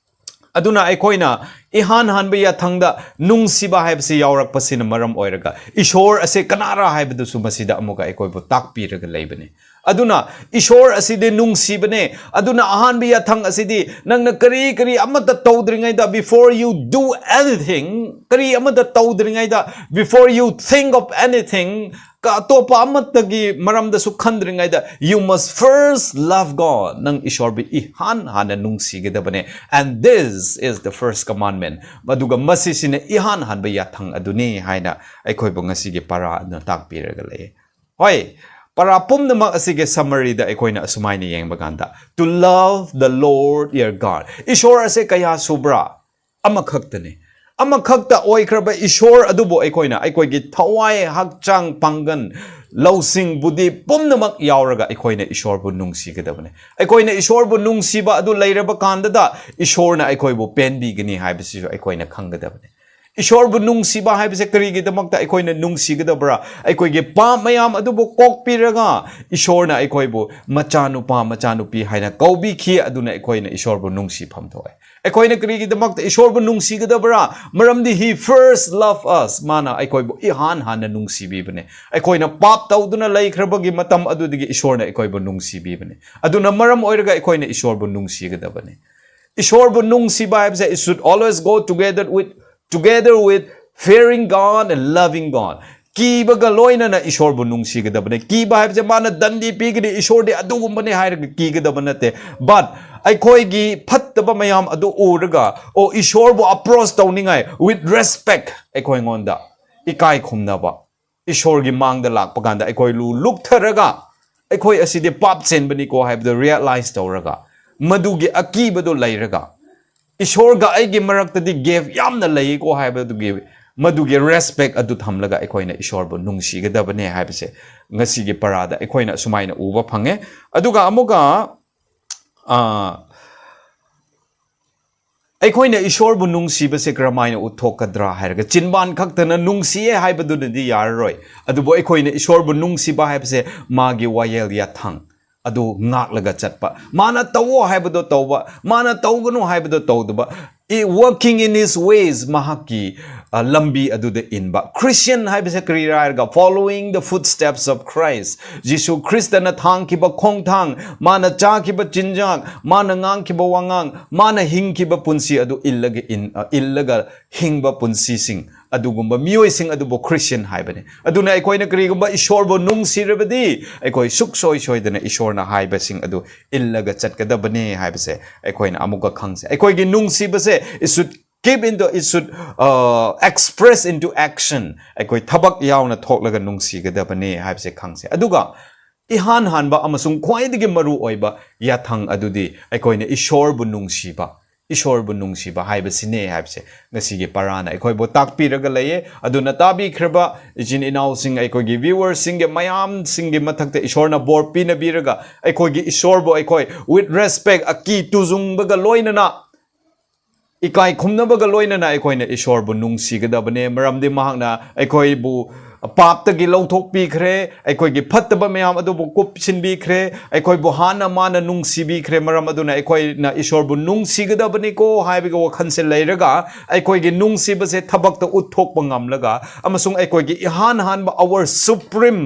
ꯑꯗꯨꯅ ꯑꯩꯈꯣꯏꯅ ꯏꯍꯥꯟ ꯍꯥꯟꯕ ꯌꯥꯊꯪꯗ ꯅꯨꯡꯁꯤꯕ ꯍꯥꯏꯕꯁꯤ ꯌꯥꯎꯔꯛꯄꯁꯤꯅ ꯃꯔꯝ ꯑꯣꯏꯔꯒ ꯏꯁꯣꯔ ꯑꯁꯦ ꯀꯅꯥꯔꯥ ꯍꯥꯏꯕꯗꯨꯁꯨ ꯃꯁꯤꯗ ꯑꯃꯨꯛꯀ ꯑꯩꯈꯣꯏꯕꯨ ꯇꯥꯛꯄꯤꯔꯒ ꯂꯩꯕꯅꯤ꯫ ꯑꯗꯨꯅ ꯏꯁꯣꯔ ꯑꯁꯤꯗꯤ ꯅꯨꯡꯁꯤꯕꯅꯦ꯫ ꯑꯗꯨꯅ ꯑꯍꯥꯟꯕ ꯌꯥꯊꯪ ꯑꯁꯤꯗꯤ ꯅꯪꯅ ꯀꯔꯤ ꯀꯔꯤ ꯑꯃꯠꯇ ꯇꯧꯗ꯭ꯔꯤꯉꯩꯗ, before you do anything, ꯀꯔꯤ ꯑꯃꯠꯇ ꯇꯧꯗ꯭ꯔꯤꯉꯩꯗ, before you think of anything, ꯑꯇꯣꯞꯄ ꯑꯃꯠꯇꯒꯤ ꯃꯔꯝꯗꯁꯨ ꯈꯟꯗ꯭ꯔꯤꯉꯩꯗ, you must first love God. ꯅꯪ ꯏꯁꯣꯔꯕꯨ ꯏꯍꯥꯟ ꯍꯥꯟꯅ ꯅꯨꯡꯁꯤꯒꯗꯕꯅꯦ꯫ And this is the first commandment. ꯑꯗꯨꯒ ꯃꯁꯤꯁꯤꯅ ꯏꯍꯥꯟ ꯍꯥꯟꯕ ꯌꯥꯊꯪ ꯑꯗꯨꯅꯤ ꯍꯥꯏꯅ ꯑꯩꯈꯣꯏꯕꯨ ꯉꯁꯤꯒꯤ ꯄꯔꯥ ꯑꯗꯨꯅ ꯇꯥꯛꯄꯤꯔꯒ ꯂꯩ꯫ ꯍꯣꯏ, ꯄꯔꯥ ꯄꯨꯝꯅꯃꯛ ꯑꯁꯤꯒꯤ summaryꯗ ꯑꯩꯈꯣꯏꯅ ꯑꯁꯨꯃꯥꯏꯅ ꯌꯦꯡꯕ ꯀꯥꯟꯗ, "To love the Lord your God." ꯏꯁꯣꯔ ꯑꯁꯦ ꯀꯌꯥ ꯁꯨꯕ꯭ꯔꯥ? ꯑꯃꯈꯛꯇꯅꯤ꯫ ꯑꯃꯈꯛꯇ ꯑꯣꯏꯈ꯭ꯔꯕ ꯏꯁꯣꯔ ꯑꯗꯨꯕꯨ ꯑꯩꯈꯣꯏꯅ ꯑꯩꯈꯣꯏꯒꯤ ꯊꯋꯥꯏ, ꯍꯛꯆꯥꯡ, ꯄꯥꯡꯒꯜ, ꯂꯧꯁꯤꯡ, ꯕꯨꯙꯤ ꯄꯨꯝꯅꯃꯛ ꯌꯥꯎꯔꯒ ꯑꯩꯈꯣꯏꯅ ꯏꯁꯣꯔꯕꯨ ꯅꯨꯡꯁꯤꯒꯗꯕꯅꯤ꯫ ꯑꯩꯈꯣꯏꯅ ꯏꯁꯣꯔꯕꯨ ꯅꯨꯡꯁꯤꯕ ꯑꯗꯨ ꯂꯩꯔꯕ ꯀꯥꯟꯗꯗ ꯏꯁꯣꯔꯅ ꯑꯩꯈꯣꯏꯕꯨ ꯄꯦꯟꯕꯤꯒꯅꯤ ꯍꯥꯏꯕꯁꯤꯁꯨ ꯑꯩꯈꯣꯏꯅ ꯈꯪꯒꯗꯕꯅꯤ꯫ ꯏꯁꯣꯔꯕꯨ ꯅꯨꯡꯁꯤꯕ ꯍꯥꯏꯕꯁꯦ ꯀꯔꯤꯒꯤꯗꯃꯛꯇ ꯑꯩꯈꯣꯏꯅ ꯅꯨꯡꯁꯤꯒꯗꯕ꯭ꯔꯥ? ꯑꯩꯈꯣꯏꯒꯤ ꯄꯥꯞ ꯃꯌꯥꯝ ꯑꯗꯨꯕꯨ ꯀꯣꯛꯄꯤꯔꯒ ꯏꯁꯣꯔꯅ ꯑꯩꯈꯣꯏꯕꯨ ꯃꯆꯥꯅꯨꯄꯥ, ꯃꯆꯥꯅꯨꯄꯤ ꯍꯥꯏꯅ ꯀꯧꯕꯤꯈꯤ꯫ ꯑꯗꯨꯅ ꯑꯩꯈꯣꯏꯅ ꯏꯁꯣꯔꯕꯨ ꯅꯨꯡꯁꯤꯐꯝ ꯊꯣꯛꯑꯦ꯫ ꯑꯩꯈꯣꯏꯅ ꯀꯔꯤꯒꯤꯗꯃꯛꯇ ꯏꯁꯣꯔꯕꯨ ꯅꯨꯡꯁꯤꯒꯗꯕ꯭ꯔꯥ? ꯃꯔꯝꯗꯤ he first loved us. ꯃꯥꯅ ꯑꯩꯈꯣꯏꯕꯨ ꯏꯍꯥꯟ ꯍꯥꯟꯅ ꯅꯨꯡꯁꯤꯕꯤꯕꯅꯦ꯫ ꯑꯩꯈꯣꯏꯅ ꯄꯥꯞ ꯇꯧꯗꯨꯅ ꯂꯩꯈ꯭ꯔꯕꯒꯤ ꯃꯇꯝ ꯑꯗꯨꯗꯒꯤ ꯏꯁꯣꯔꯅ ꯑꯩꯈꯣꯏꯕꯨ ꯅꯨꯡꯁꯤꯕꯤꯕꯅꯦ꯫ ꯑꯗꯨꯅ ꯃꯔꯝ ꯑꯣꯏꯔꯒ ꯑꯩꯈꯣꯏꯅ ꯏꯁꯣꯔꯕꯨ ꯅꯨꯡꯁꯤꯒꯗꯕꯅꯤ꯫ ꯏꯁꯣꯔꯕꯨ ꯅꯨꯡꯁꯤꯕ ꯍꯥꯏꯕꯁꯦ, it should always go together with, together with fearing God and loving God. ꯀꯤꯕꯒ ꯂꯣꯏꯅꯅ ꯏꯁꯣꯔꯕꯨ ꯅꯨꯡꯁꯤꯒꯗꯕꯅꯦ꯫ ꯀꯤꯕ ꯍꯥꯏꯕꯁꯦ ꯃꯥꯅ ꯗꯟꯗꯤ ꯄꯤꯒꯅꯤ, ꯏꯁꯣꯔꯗꯤ ꯑꯗꯨꯒꯨꯝꯕꯅꯦ ꯍꯥꯏꯔꯒ ꯀꯤꯒꯗꯕ ꯅꯠꯇꯦ꯫ But ꯑꯩꯈꯣꯏꯒꯤ ꯐꯠꯇꯕ ꯃꯌꯥꯝ ꯑꯗꯨ ꯎꯔꯒ, ꯑꯣ, ꯏꯁꯣꯔꯕꯨ approach ꯇꯧꯅꯤꯡꯉꯥꯏ, with respect, ꯑꯩꯈꯣꯏꯉꯣꯟꯗ ꯏꯀꯥꯏ ꯈꯨꯝꯅꯕ, ꯏꯁꯣꯔꯒꯤ ꯃꯥꯡꯗ ꯂꯥꯛꯄ ꯀꯥꯟꯗ ꯑꯩꯈꯣꯏ ꯂꯨ ꯂꯨꯛꯊꯔꯒ, ꯑꯩꯈꯣꯏ ꯑꯁꯤꯗꯤ ꯄꯥꯞ ꯆꯦꯟꯕꯅꯤꯀꯣ ꯍꯥꯏꯕꯗꯨ realize ꯇꯧꯔꯒ, ꯃꯗꯨꯒꯤ ꯑꯀꯤꯕꯗꯨ ꯂꯩꯔꯒ, ꯏꯁꯣꯔꯒ ꯑꯩꯒꯤ ꯃꯔꯛꯇꯗꯤ gap ꯌꯥꯝꯅ ꯂꯩꯀꯣ ꯍꯥꯏꯕꯗꯨꯒꯤ, ꯃꯗꯨꯒꯤ respect ꯑꯗꯨ ꯊꯝꯂꯒ ꯑꯩꯈꯣꯏꯅ ꯏꯁꯣꯔꯕꯨ ꯅꯨꯡꯁꯤꯒꯗꯕꯅꯦ ꯍꯥꯏꯕꯁꯦ ꯉꯁꯤꯒꯤ ꯄꯔꯥꯗ ꯑꯩꯈꯣꯏꯅ ꯑꯁꯨꯃꯥꯏꯅ ꯎꯕ ꯐꯪꯉꯦ꯫ ꯑꯗꯨꯒ ꯑꯃꯨꯛꯀ, ꯑ, ꯑꯩꯈꯣꯏꯅ ꯏꯁꯣꯔꯕꯨ ꯅꯨꯡꯁꯤꯕꯁꯦ ꯀꯔꯝꯍꯥꯏꯅ ꯎꯠꯊꯣꯛꯀꯗ꯭ꯔꯥ ꯍꯥꯏꯔꯒ, ꯆꯤꯟꯕꯥꯟ ꯈꯛꯇꯅ ꯅꯨꯡꯁꯤꯌꯦ ꯍꯥꯏꯕꯗꯨꯅꯗꯤ ꯌꯥꯔꯔꯣꯏ꯫ ꯑꯗꯨꯕꯨ ꯑꯩꯈꯣꯏꯅ ꯏꯁꯣꯔꯕꯨ ꯅꯨꯡꯁꯤꯕ ꯍꯥꯏꯕꯁꯦ ꯃꯥꯒꯤ ꯋꯥꯌꯦꯜ ꯌꯥꯊꯪ ꯑꯗꯨ ꯉꯥꯛꯂꯒ ꯆꯠꯄ, ꯃꯥꯅ ꯇꯧꯋꯣ ꯍꯥꯏꯕꯗꯣ ꯇꯧꯕ, ꯃꯥꯅ ꯇꯧꯒꯅꯨ ꯍꯥꯏꯕꯗꯣ ꯇꯧꯗꯕ, working in his ways, ꯃꯍꯥꯛꯀꯤ, ꯑ, ꯂꯝꯕꯤ ꯑꯗꯨꯗ ꯏꯟꯕ꯫ Christian ꯍꯥꯏꯕꯁꯦ ꯀꯔꯤꯔꯥ ꯍꯥꯏꯔꯒ, following the footsteps of Christ. ꯖꯤꯁꯨ ꯈ꯭ꯔꯤꯁꯇꯅ ꯊꯥꯡꯈꯤꯕ ꯈꯣꯡꯊꯥꯡ, ꯃꯥꯅ ꯆꯥꯈꯤꯕ ꯆꯤꯟꯖꯥꯛ, ꯃꯥꯅ ꯉꯥꯡꯈꯤꯕ ꯋꯥꯉꯥꯡ, ꯃꯥꯅ ꯍꯤꯡꯈꯤꯕ ꯄꯨꯟꯁꯤ ꯑꯗꯨ ꯏꯜꯂꯒ ꯏꯟ-, ꯑ, ꯏꯜꯂꯒ ꯍꯤꯡꯕ ꯄꯨꯟꯁꯤꯁꯤꯡ, ꯑꯗꯨꯒꯨꯝꯕ ꯃꯤꯑꯣꯏꯁꯤꯡ ꯑꯗꯨꯕꯨ Christian ꯍꯥꯏꯕꯅꯤ꯫ ꯑꯗꯨꯅ ꯑꯩꯈꯣꯏꯅ ꯀꯔꯤꯒꯨꯝꯕ ꯏꯁꯣꯔꯕꯨ ꯅꯨꯡꯁꯤꯔꯕꯗꯤ, ꯑꯩꯈꯣꯏ ꯁꯨꯛꯁꯣꯏ ꯁꯣꯏꯗꯅ ꯏꯁꯣꯔꯅ ꯍꯥꯏꯕꯁꯤꯡ ꯑꯗꯨ ꯏꯜꯂꯒ ꯆꯠꯀꯗꯕꯅꯤ ꯍꯥꯏꯕꯁꯦ ꯑꯩꯈꯣꯏꯅ ꯑꯃꯨꯛꯀ ꯈꯪꯁꯦ꯫ ꯑꯩꯈꯣꯏꯒꯤ ꯅꯨꯡꯁꯤꯕꯁꯦ, it should keep into, it should, uh, express into action. ꯑꯩꯈꯣꯏ ꯊꯕꯛ ꯌꯥꯎꯅ ꯊꯣꯛꯂꯒ ꯅꯨꯡꯁꯤꯒꯗꯕꯅꯤ ꯍꯥꯏꯕꯁꯦ ꯈꯪꯁꯦ꯫ ꯑꯗꯨꯒ ꯏꯍꯥꯟ ꯍꯥꯟꯕ ꯑꯃꯁꯨꯡ ꯈ꯭ꯋꯥꯏꯗꯒꯤ ꯃꯔꯨ ꯑꯣꯏꯕ ꯌꯥꯊꯪ ꯑꯗꯨꯗꯤ ꯑꯩꯈꯣꯏꯅ ꯏꯁꯣꯔꯕꯨ ꯅꯨꯡꯁꯤꯕ, ꯏꯁꯣꯔꯕꯨ ꯅꯨꯡꯁꯤꯕ ꯍꯥꯏꯕꯁꯤꯅꯦ ꯍꯥꯏꯕꯁꯦ ꯉꯁꯤꯒꯤ ꯄꯔꯥꯅ ꯑꯩꯈꯣꯏꯕꯨ ꯇꯥꯛꯄꯤꯔꯒ ꯂꯩꯌꯦ꯫ ꯑꯗꯨꯅ ꯇꯥꯕꯤꯈ꯭ꯔꯕ ꯏꯆꯤꯟ ꯏꯅꯥꯎꯁꯤꯡ, ꯑꯩꯈꯣꯏꯒꯤ viewerꯁꯤꯡꯒꯤ ꯃꯌꯥꯝꯁꯤꯡꯒꯤ ꯃꯊꯛꯇ ꯏꯁꯣꯔꯅ ꯕꯣꯔ ꯄꯤꯅꯕꯤꯔꯒ, ꯑꯩꯈꯣꯏꯒꯤ ꯏꯁꯣꯔꯕꯨ ꯑꯩꯈꯣꯏ with respect, ꯑꯀꯤ ꯇꯨꯖꯨꯡꯕꯒ ꯂꯣꯏꯅꯅ, ꯏꯀꯥꯏ ꯈꯨꯝꯅꯕꯒ ꯂꯣꯏꯅꯅ ꯑꯩꯈꯣꯏꯅ ꯏꯁꯣꯔꯕꯨ ꯅꯨꯡꯁꯤꯒꯗꯕꯅꯦ꯫ ꯃꯔꯝꯗꯤ ꯃꯍꯥꯛꯅ ꯑꯩꯈꯣꯏꯕꯨ ꯄꯥꯞꯇꯒꯤ ꯂꯧꯊꯣꯛꯄꯤꯈ꯭ꯔꯦ, ꯑꯩꯈꯣꯏꯒꯤ ꯐꯠꯇꯕ ꯃꯌꯥꯝ ꯑꯗꯨꯕꯨ ꯀꯨꯞꯁꯤꯟꯕꯤꯈ꯭ꯔꯦ, ꯑꯩꯈꯣꯏꯕꯨ ꯍꯥꯟꯅ ꯃꯥꯅ ꯅꯨꯡꯁꯤꯕꯤꯈ꯭ꯔꯦ꯫ ꯃꯔꯝ ꯑꯗꯨꯅ ꯑꯩꯈꯣꯏꯅ ꯏꯁꯣꯔꯕꯨ ꯅꯨꯡꯁꯤꯒꯗꯕꯅꯤꯀꯣ ꯍꯥꯏꯕꯒꯤ ꯋꯥꯈꯜꯁꯦ ꯂꯩꯔꯒ, ꯑꯩꯈꯣꯏꯒꯤ ꯅꯨꯡꯁꯤꯕꯁꯦ ꯊꯕꯛꯇ ꯎꯠꯊꯣꯛꯄ ꯉꯝꯂꯒ, ꯑꯃꯁꯨꯡ ꯑꯩꯈꯣꯏꯒꯤ ꯏꯍꯥꯟ ꯍꯥꯟꯕ our supreme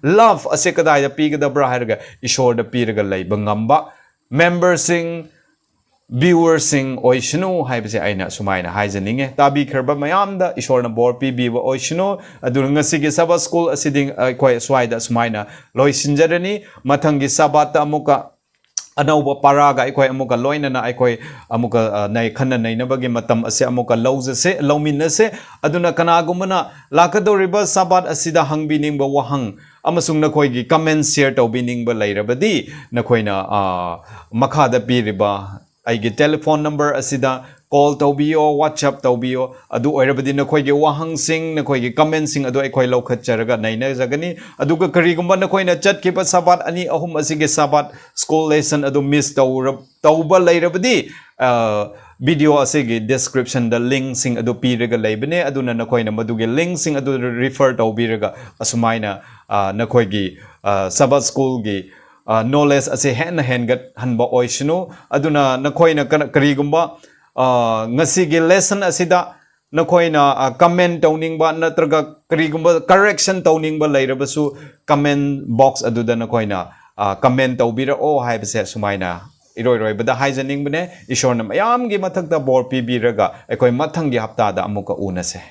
love ꯑꯁꯦ ꯀꯗꯥꯏꯗ ꯄꯤꯒꯗꯕ꯭ꯔꯥ ꯍꯥꯏꯔꯒ, ꯏꯁꯣꯔꯗ ꯄꯤꯔꯒ ꯂꯩꯕ ꯉꯝꯕ꯫ Memberꯁꯤꯡ, viewerꯁꯤꯡ ꯑꯣꯏꯁꯅꯨ ꯍꯥꯏꯕꯁꯦ ꯑꯩꯅ ꯁꯨꯃꯥꯏꯅ ꯍꯥꯏꯖꯅꯤꯡꯉꯦ꯫ ꯇꯥꯕꯤꯈ꯭ꯔꯕ ꯃꯌꯥꯝꯗ ꯏꯁꯣꯔꯅ ꯕꯣꯔ ꯄꯤꯕꯤꯕ ꯑꯣꯏꯁꯅꯨ꯫ ꯑꯗꯨꯅ ꯉꯁꯤꯒꯤ Sabbath School ꯑꯁꯤꯗꯤ ꯑꯩꯈꯣꯏ ꯁ꯭ꯋꯥꯏꯗ ꯁꯨꯃꯥꯏꯅ ꯂꯣꯏꯁꯤꯟꯖꯔꯅꯤ꯫ ꯃꯊꯪꯒꯤ ꯁꯕꯥꯠꯇ ꯑꯃꯨꯛꯀ ꯑꯅꯧꯕ ꯄꯔꯥꯒ ꯑꯩꯈꯣꯏ ꯑꯃꯨꯛꯀ ꯂꯣꯏꯅꯅ ꯑꯩꯈꯣꯏ ꯑꯃꯨꯛꯀ, ꯑ, ꯅꯩ-, ꯈꯟꯅ ꯅꯩꯅꯕꯒꯤ ꯃꯇꯝ ꯑꯁꯦ ꯑꯃꯨꯛꯀ ꯂꯧꯖꯁꯦ, ꯂꯧꯃꯤꯟꯅꯁꯦ꯫ ꯑꯗꯨꯅ ꯀꯅꯥꯒꯨꯝꯕꯅ ꯂꯥꯛꯀꯗꯧꯔꯤꯕ ꯁꯕꯥꯠ ꯑꯁꯤꯗ ꯍꯪꯕꯤꯅꯤꯡꯕ ꯋꯥꯍꯪ ꯑꯃꯁꯨꯡ ꯅꯈꯣꯏꯒꯤ comment share ꯇꯧꯕꯤꯅꯤꯡꯕ ꯂꯩꯔꯕꯗꯤ, ꯅꯈꯣꯏꯅ, ꯑ, ꯃꯈꯥꯗ ꯄꯤꯔꯤꯕ ꯑꯩꯒꯤ telephone number ꯑꯁꯤꯗ call ꯇꯧꯕꯤꯌꯣ, WhatsApp ꯇꯧꯕꯤꯌꯣ꯫ ꯑꯗꯨ ꯑꯣꯏꯔꯕꯗꯤ ꯅꯈꯣꯏꯒꯤ ꯋꯥꯍꯪꯁꯤꯡ, ꯅꯈꯣꯏꯒꯤ commentꯁꯤꯡ ꯑꯗꯨ ꯑꯩꯈꯣꯏ ꯂꯧꯈꯠꯆꯔꯒ ꯅꯩꯅꯖꯒꯅꯤ꯫ ꯑꯗꯨꯒ ꯀꯔꯤꯒꯨꯝꯕ ꯅꯈꯣꯏꯅ ꯆꯠꯈꯤꯕ ꯁꯕꯥꯠ ꯑꯅꯤ ꯑꯍꯨꯝ ꯑꯁꯤꯒꯤ ꯁꯕꯥꯠ school lesson ꯑꯗꯨ miss ꯇꯧꯔ-, ꯇꯧꯕ ꯂꯩꯔꯕꯗꯤ, ꯑ, video ꯑꯁꯤꯒꯤ descriptionꯗ linkꯁꯤꯡ ꯑꯗꯨ ꯄꯤꯔꯒ ꯂꯩꯕꯅꯦ꯫ ꯑꯗꯨꯅ ꯅꯈꯣꯏꯅ ꯃꯗꯨꯒꯤ linkꯁꯤꯡ ꯑꯗꯨ refer ꯇꯧꯕꯤꯔꯒ ꯑꯁꯨꯃꯥꯏꯅ, ꯑ, ꯅꯈꯣꯏꯒꯤ, ꯑ, Sabbath Schoolꯒꯤ, ꯑ, knowledge ꯑꯁꯤ ꯍꯦꯟꯅ ꯍꯦꯟꯒꯠꯍꯟꯕ ꯑꯣꯏꯁꯅꯨ꯫ ꯑꯗꯨꯅ ꯅꯈꯣꯏꯅ ꯀꯅ-, ꯀꯔꯤꯒꯨꯝꯕ, ꯑ, ꯉꯁꯤꯒꯤ lesson ꯑꯁꯤꯗ ꯅꯈꯣꯏꯅ ꯀꯃꯦꯟ ꯇꯧꯅꯤꯡꯕ ꯅꯠꯇ꯭ꯔꯒ ꯀꯔꯤꯒꯨꯝꯕ ꯀꯔꯦꯛꯁꯟ ꯇꯧꯅꯤꯡꯕ ꯂꯩꯔꯕꯁꯨ, ꯀꯃꯦꯟ ꯕꯣꯛꯁ ꯑꯗꯨꯗ ꯅꯈꯣꯏꯅ ꯀꯃꯦꯟ ꯇꯧꯕꯤꯔꯛꯑꯣ ꯍꯥꯏꯕꯁꯦ ꯁꯨꯃꯥꯏꯅ ꯏꯔꯣꯏꯔꯣꯏꯕꯗ ꯍꯥꯏꯖꯅꯤꯡꯕꯅꯦ꯫ ꯏꯁꯣꯔꯅ ꯃꯌꯥꯝꯒꯤ ꯃꯊꯛꯇ ꯕꯣꯔ ꯄꯤꯕꯤꯔꯒ ꯑꯩꯈꯣꯏ ꯃꯊꯪꯒꯤ ꯍꯞꯇꯥꯗ ꯑꯃꯨꯛꯀ ꯎꯅꯁꯦ꯫